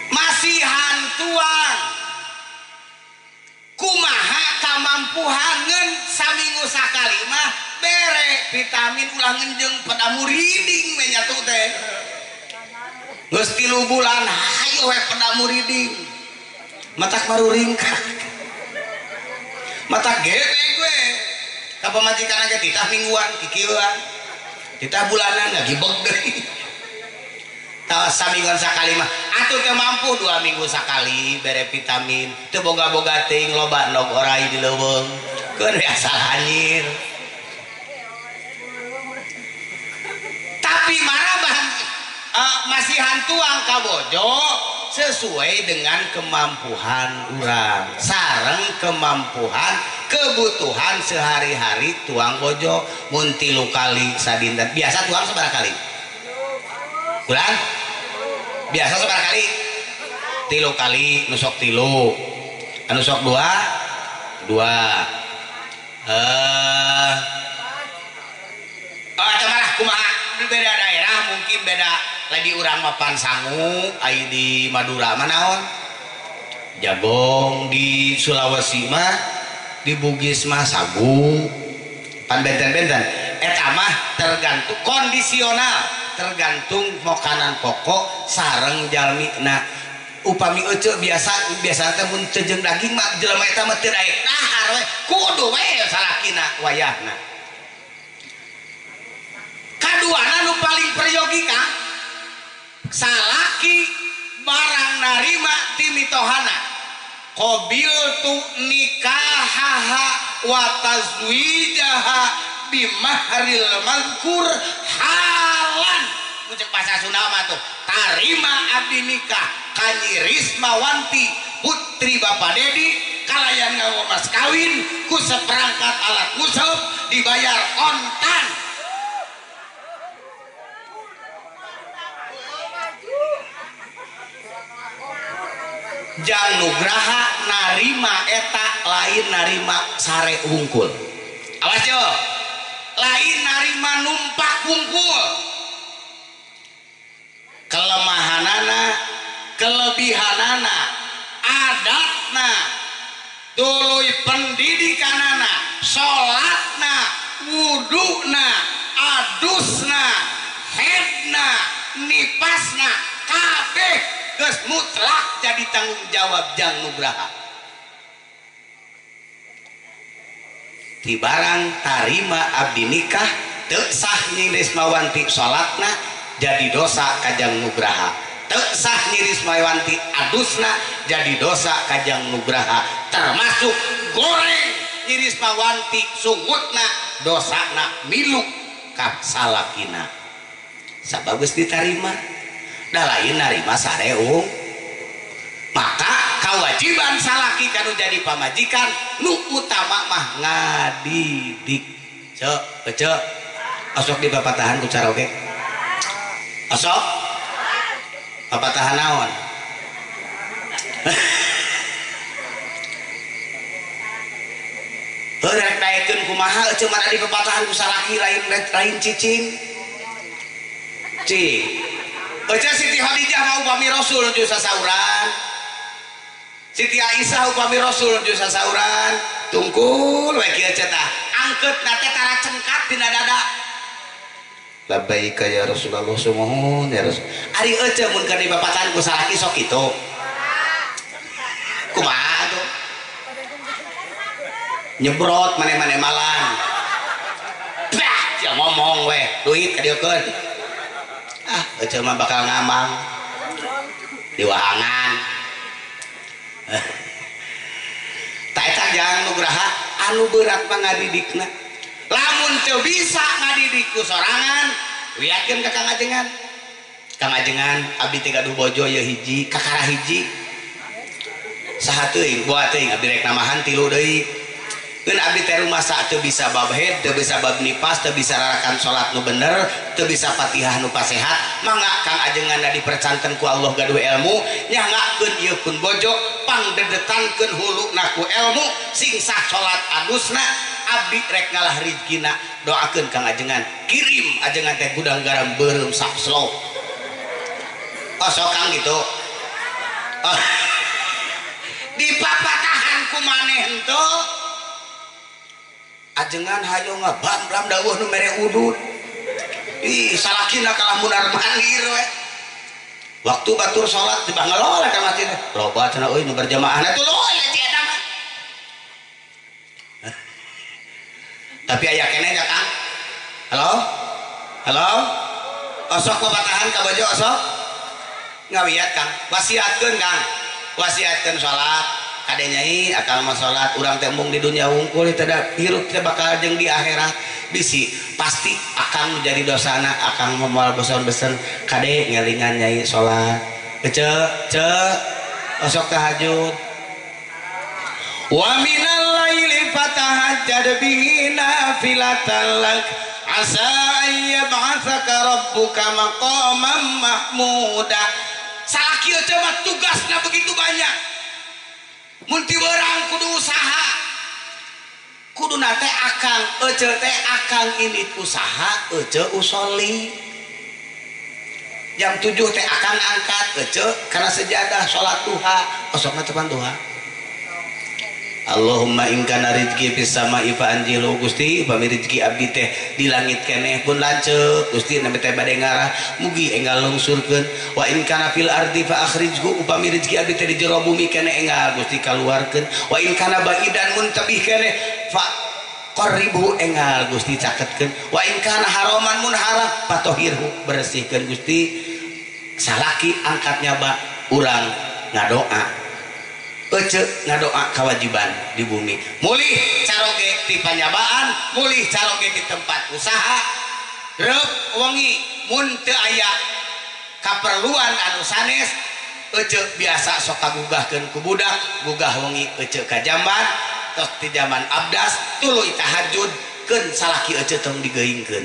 [SPEAKER 1] masihan tuang kumaha kamampuhan ngeun saminggu sakali mah bere vitamin ulah ngenjeung pada muriding we nyatu teh geus 3 bulan hayu we pada muriding matak maruringkak matak gede gue ka pamajikan ge titah mingguan kikieuan titah bulanan ngagibeg deui. Tawa samingguan sakali mah atuh teu mampu 2 minggu sakali bere vitamin teu boga-boga teuing loba nog orai di leuweung keun we asal hanyir. Tapi maraban masihan tuang ka bojo sesuai dengan kemampuan urang sareng kemampuan kebutuhan sehari-hari tuang bojo. Mun 3 kali sadinten biasa tuang sabaraha kali? Bulan? Biasa sabaraha kali? 3 kali, nu sok 3. Anu sok 2? 2. Oh, eta mah kumaha beda daerah mungkin beda. Lain di urang mah pansangu, ai di Madura mah naon? Jagong, di Sulawesi mah, di Bugis mah sagu. Pan benten-benten. Eta mah tergantung kondisional, tergantung makanan pokok sareng jalmina. Upami ece biasa biasa teh mun teu jeung daging mah jelema eta mah teu daek dahar we, kudu we salakina wayahna. Kaduana nu paling peryogi Kang, salaki barang narima ti mitohana. Qabiltu nikahaha wa tazwijaha bimahril mazkur halan. Mun cek bahasa Sunda mah tuh, tarima abdi nikah ka Nyi Rismawanti putri Bapak Dedi kalayan nganggo mas kawin ku seperangkat alat musab dibayar kontan. Jang Nugraha narima eta lain narima sare wungkul. Awas yo, lain narima numpak wungkul. Kelemahanana, kelebihanana, adatna, tuluy pendidikanana, salatna, wuduna, adusna, hedna, nipasna, kabeh geus mutlak jadi tanggung jawab Jang Nugraha. Ti barang tarima abdi nikah teu sah Nyi Rismawanti salatna jadi dosa ka Jang Nugraha. Teu sah Nyi Rismawanti adusna jadi dosa ka Jang Nugraha. Termasuk goreng Nyi Rismawanti sungutna dosana milu ka salakina. Sabab geus ditarima. Dah lain narima sareung. Maka kewajiban salaki kanu jadi pamajikan nu utama mah ngadidik. Cek, cek. Osok di papatahan ku caroge. Osok? Papatahan naon? Heuh rek daekeun kumaha eceu mah di papatahan ku salaki lain lain cicing. Cing. Eceu Siti Khadijah mah upami Rasul nuju sasauran. Siti Aisyah upami Rasul nuju sasauran. Tungkul we kieu eceu tah. Angkeutna teh tara cengkat dina dada. Labbaika ya Rasulullah sumuhun ya Rasul. Ari eceu mun keur dibapatan ku salaki sok kitu. Kumaha tuh? Nyebrot mane-mane malan. Bah, sia ngomong we, duit ka dieukeun. Ah, eceu mah bakal ngamang. Diwahangan. Tak eta jangan Nugraha anu berat mah ngadidikna. Lamun teu bisa ngadidik ku sorangan, wiatkeun ka Kang Ajengan. Kang Ajengan abdi teh gaduh bojo ye hiji, kakara hiji. Saha teuing, boa teuing abdi rek namahan tilu deui. Keun abdi teh rumasa teu bisa bab haid, teu bisa bab nipas, teu bisa rarakan salat nu bener, teu bisa Fatihah nu pasehat. Mangga Kang Ajengan da dipercanten ku Allah gaduh ilmu, nyanggakeun ieu pun bojo, pangdedetankeun huluna ku ilmu, sing sah salat adusna, abdi rek ngalah rizkina. Doakeun Kang Ajengan, kirim ajengan teh gudang garam beureum sakslop. Oh sok Kang gitu. Oh. Dipapatahan ku maneh henteu. Ajengan hayo ngabam-blam dawuh nu mere udud. Ih, salakina kalah mundar mandir we. Waktu batur salat di bangelola ka masjid. Loba cenah euy nu berjamaahna tuluy aja eta mah. Tapi aya keneh nya Kang. Halo? Halo? Osok papatahan ka bojo osok? Ngawiat Kang. Wasiatkeun Kang. Wasiatkeun salat. Kade nyai akal mah salat urang teh embung di dunia wungkul teh hirup teh bakal jeung di akhirat bisi pasti akang menjadi dosana akang moal bosan-bosan kade ngelingan nyai salat ece ce osok tahajud wa minal laili fatahajjad bihi nafilatan lak asa ayyab'atsaka rabbuka maqaman mahmuda. Salaki ece mah tugasna begitu banyak. Mun ti beurang kudu usaha kuduna teh akang ece teh akang ini usaha ece usoli jam 7 teh akang angkat ece karena sejadah salat duha osokna tepan duha. Allahumma in kana rizki fis sama'i fa anjilu Gusti upami rizki abdi teh di langit keneh pun lanceuk Gusti nami teh bade ngarah mugi enggal lungsurkeun wa in kana fil ardi fa akhrijhu upami rizki abdi teh di jero bumi keneh enggal Gusti kaluarkeun wa in kana ba'idan mun tebih keneh fa qarribu enggal Gusti caketkeun wa in kana haraman mun haram fatohirhu bersihkeun Gusti. Salaki angkat nyaba urang ngadoa ece ngadoa kewajiban di bumi mulih caroge di panyabaan mulih caroge di tempat usaha reup wengi mun teu aya kaperluan anu sanes ece biasa sok kagugahkeun ku budak gugah wengi ece ka jamban tos ti zaman abdas tuluy tahajud keun salaki ece tong digeuingkeun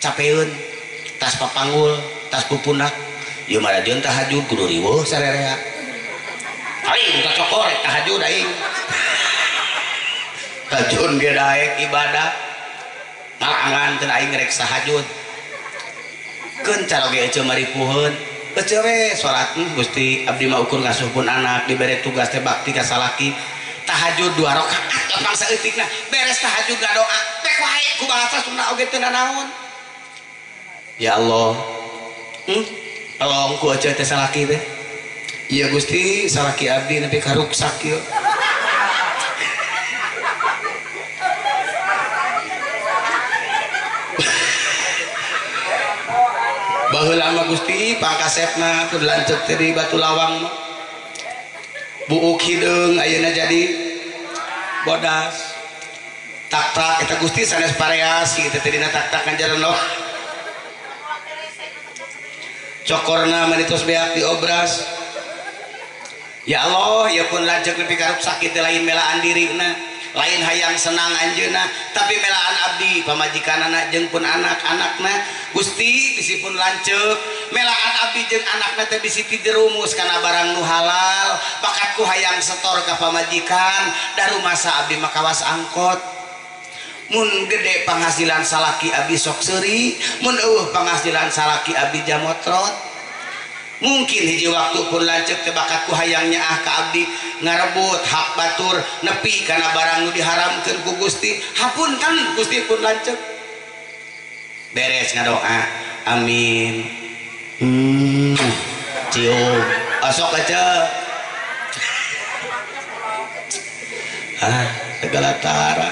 [SPEAKER 1] capeun tas papanggul tas pupunak ieu mah rajeun tahajud kudu riweuh sarerea aing kacokor tahajud aing tajun ge daek ibadah ngalangan teu aing rek tahajud keun caroge ece maripuheun ece we salat Gusti abdi mah ukur ngasuh pun anak dibere tugas teh bakti ka salaki tahajud 2 rakaat gampang saeutikna beres tahajud ngadoa pek wae ku bahasa Sunda oge teu nanaon ya Allah pelong ku ece teh salaki teh. Iya Gusti, salaki abdi nepi ka ruksak ieu. Baheula mah Gusti pangkasepna kudu lanceuk teh di Batu Lawang mah. Buuk hideung ayeuna jadi bodas. Tak-tak eta Gusti sanes pareas kitu teh dina tak-tak ngajareunok. Cokorna mah tos beak diobras. Ya Allah, ya pun lanceuk nepi ka ruksak kitu lain melaan dirina, lain hayang senang anjeunna, tapi melaan abdi pamajikanana jeung pun anak-anakna. Gusti bisi pun lanceuk, melaan abdi jeung anakna teh bisi tijerumus kana barang nu halal, bakatku hayang setor ka pamajikan, da rumasa abdi mah kawas angkot. Mun gede panghasilan salaki abdi sok seuri, mun eueuh panghasilan salaki abdi jamotrot. Mungkin hiji waktu pun lanceuk teh bakatku hayangnya ah ka abdi ngarebut hak batur nepi kana barang nu diharamkeun ku Gusti hapunten Gusti pun lanceuk beres ngadoa amin cium osok aja ah segala tara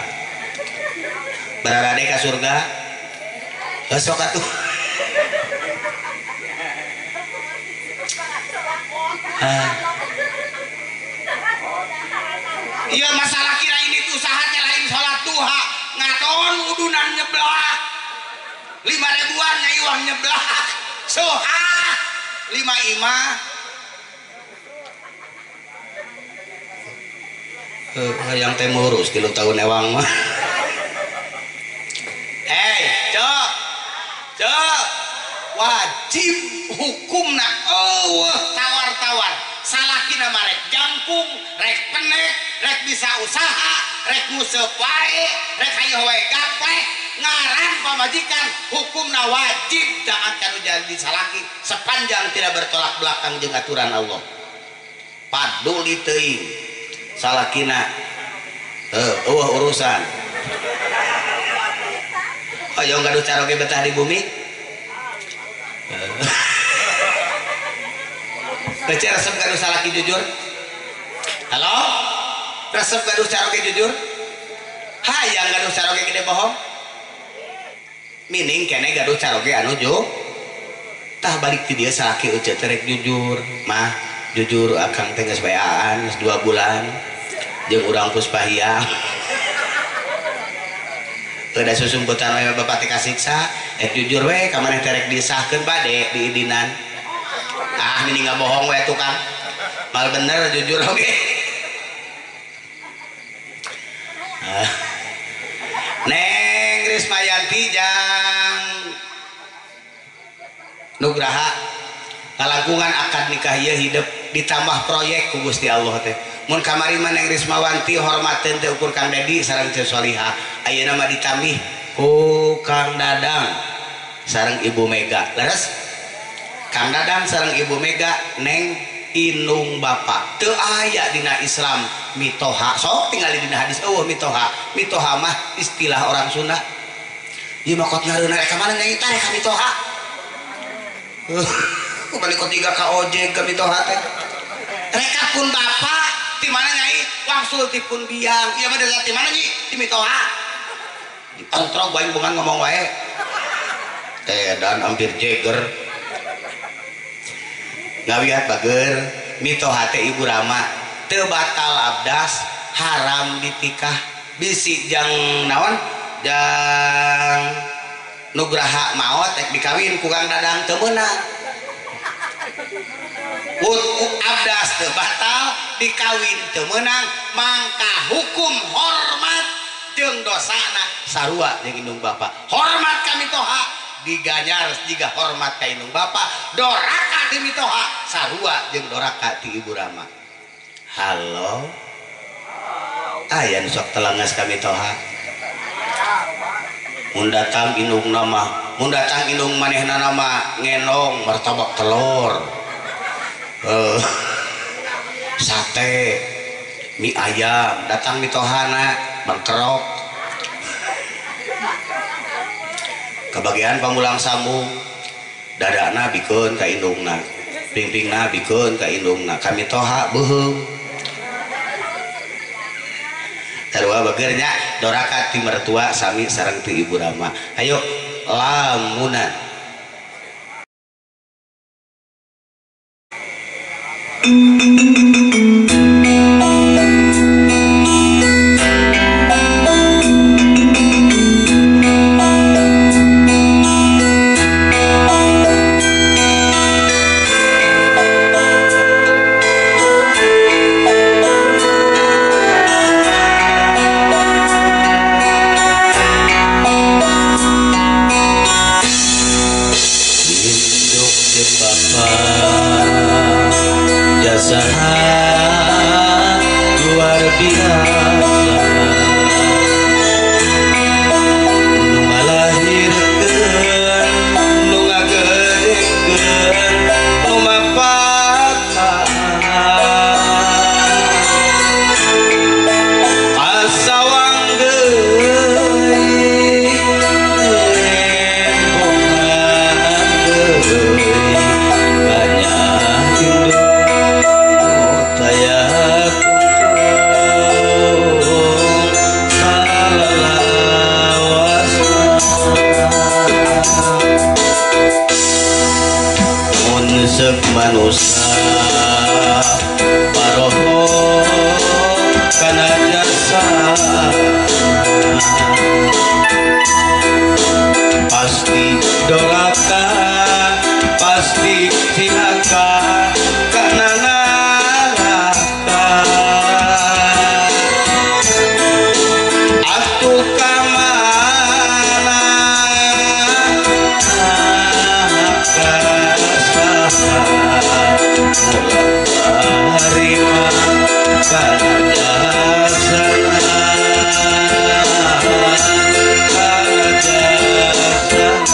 [SPEAKER 1] bararade ka surga osok atuh. Iya masalah kira ini tuh usahanya lain sholat duha ngadon udunan nyeblak 5 ribuan nyai uang nyeblak soha 5 imah yang teh ngurus 3 tahun ewang mah. Hei cok cok wajib hukumna eueuh tawar-tawar salakina mah rek jangkung rek penek rek bisa usaha rek nguseup wae rek hayoh wae gaplek ngaran pamajikan hukumna wajib taat kanu jadi salaki sepanjang tidak bertolak belakang jeung aturan Allah. Paduli teuing salakina eueuh urusan. Hoyong gaduh caroge betah di bumi. Kece resep gaduh salaki jujur. Halo? Resep gaduh caroge jujur? Hayang gaduh caroge gede bohong? Mining kene gaduh caroge anu ju? Tah balik ti dieu salaki euceu teh rek jujur. Mah jujur akang teh geus weaan geus 2 bulan jeung urang Puspahiang. Udah susumputan wae bapak teh kasiksa, rek jujur we ka maneh teh rek disahkeun bade diidinan. Ah mending nggak bohong we tukang. Mal bener jujur oke. Okay. Neng Rismayanti jang Nugraha kalangkungan akad nikah ieu hidup ditambah proyek ku Gusti Allah teh. Mun kamari mah Neng Rismawanti hormateun teh ukur Kang Dedi sareng Ceu Solihah. Ayeuna mah ditambih ku Kang Dadang sareng Ibu Mega. Leres? Kang Dadang sareng Ibu Mega neng inung bapak. Teu aya dina Islam mitoha. Sok tingali dina hadis eueuh mitoha. Mitoha mah istilah orang Sunda. Ieu mah kot ngareuna rek ka mana nyai teh ka mitoha. Balik kot tiga ka ojek ka mitoha teh. Reka pun bapak di mana nyai wangsul ti pun biang. Ieu mah dari ti mana nyi? Ti mitoha. Dikontrol bae bungan ngomong wae. Teh dan hampir jeger. Ngawiat bager mitoha teh ibu rama teu batal abdas haram ditikah bisi jang naon jang Nugraha maot rek dikawin ku Kang Dadang teu meunang. Abdas teu batal dikawin teu meunang mangka hukum hormat jeung dosana sarua jeung indung bapa. Hormat ka mitoha diganyar jiga hormat ka indung bapa, doraka ti mitoha sarua jeung doraka ti ibu rama. Halo. Aya nu sok telenges ka mitoha. Mun datang indung nama, mun datang indung manehna nama ngenong martabak telur. Sate, mie ayam, datang mitohana bangkerok. Kebagian pamulang sambung, dadana bikeun ka indungna, pingpingna bikeun ka indungna, ka mitoha beuheung. Sarua bager nya doraka ti mertua sami sareng ti ibu rama. Ayo lamunan.
[SPEAKER 2] Luar biasa nu ngalahirkeun nu ngagedekeun nu mapatan asawang deui embongan deui banyak indung manusia. Paroho kana jasa pasti doraka pasti cilaka kana neraka atuh ka mana ka saha harima kana jasana kana jasana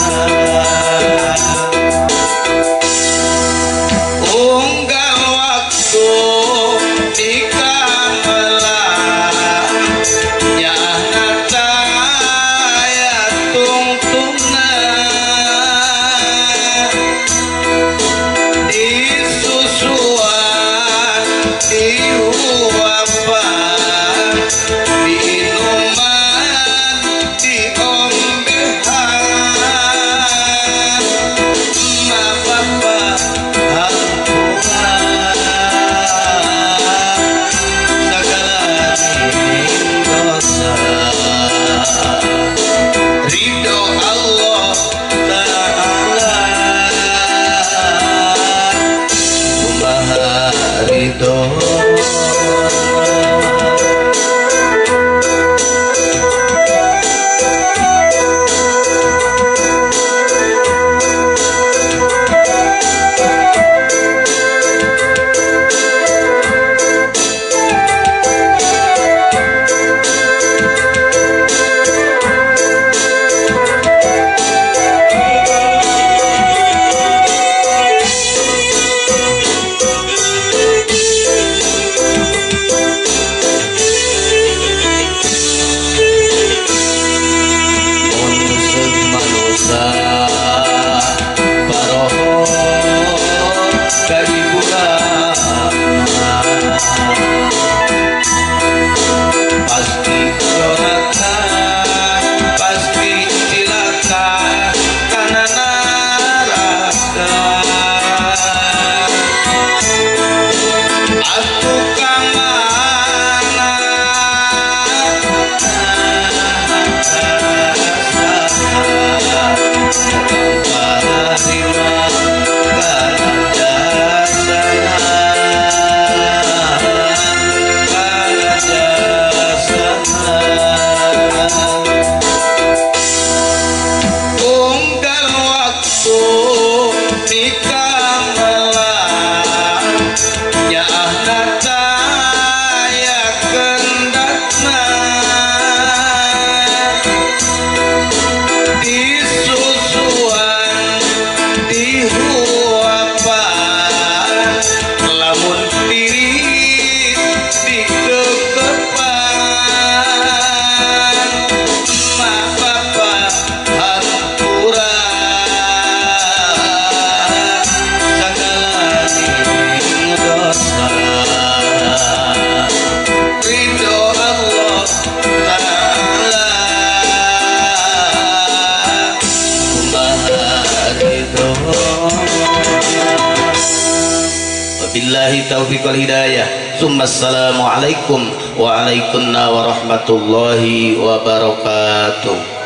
[SPEAKER 2] unggal waktu dikamelah nyaahna taya tungtungna disusuan dihuapan diinuman diombehan mapapa hampura sagala dosa ridho Allah Ta'ala kumaha ridho. Paroho ka ibuna pasti doraka pasti cilaka kana neraka atuh ka mana harima kana jasana kana jasana unggal waktu dikamelah nyaahna taya kendakna disusuan dihuapan lamun tiris dikekepan mapapa hampura sagala dosa ridho Allah Ta'ala kumaha ridho. Wabillahi taufiq wal hidayah. Summa assalamualaikum waalaikumsalam warahmatullahi wabarakatuh.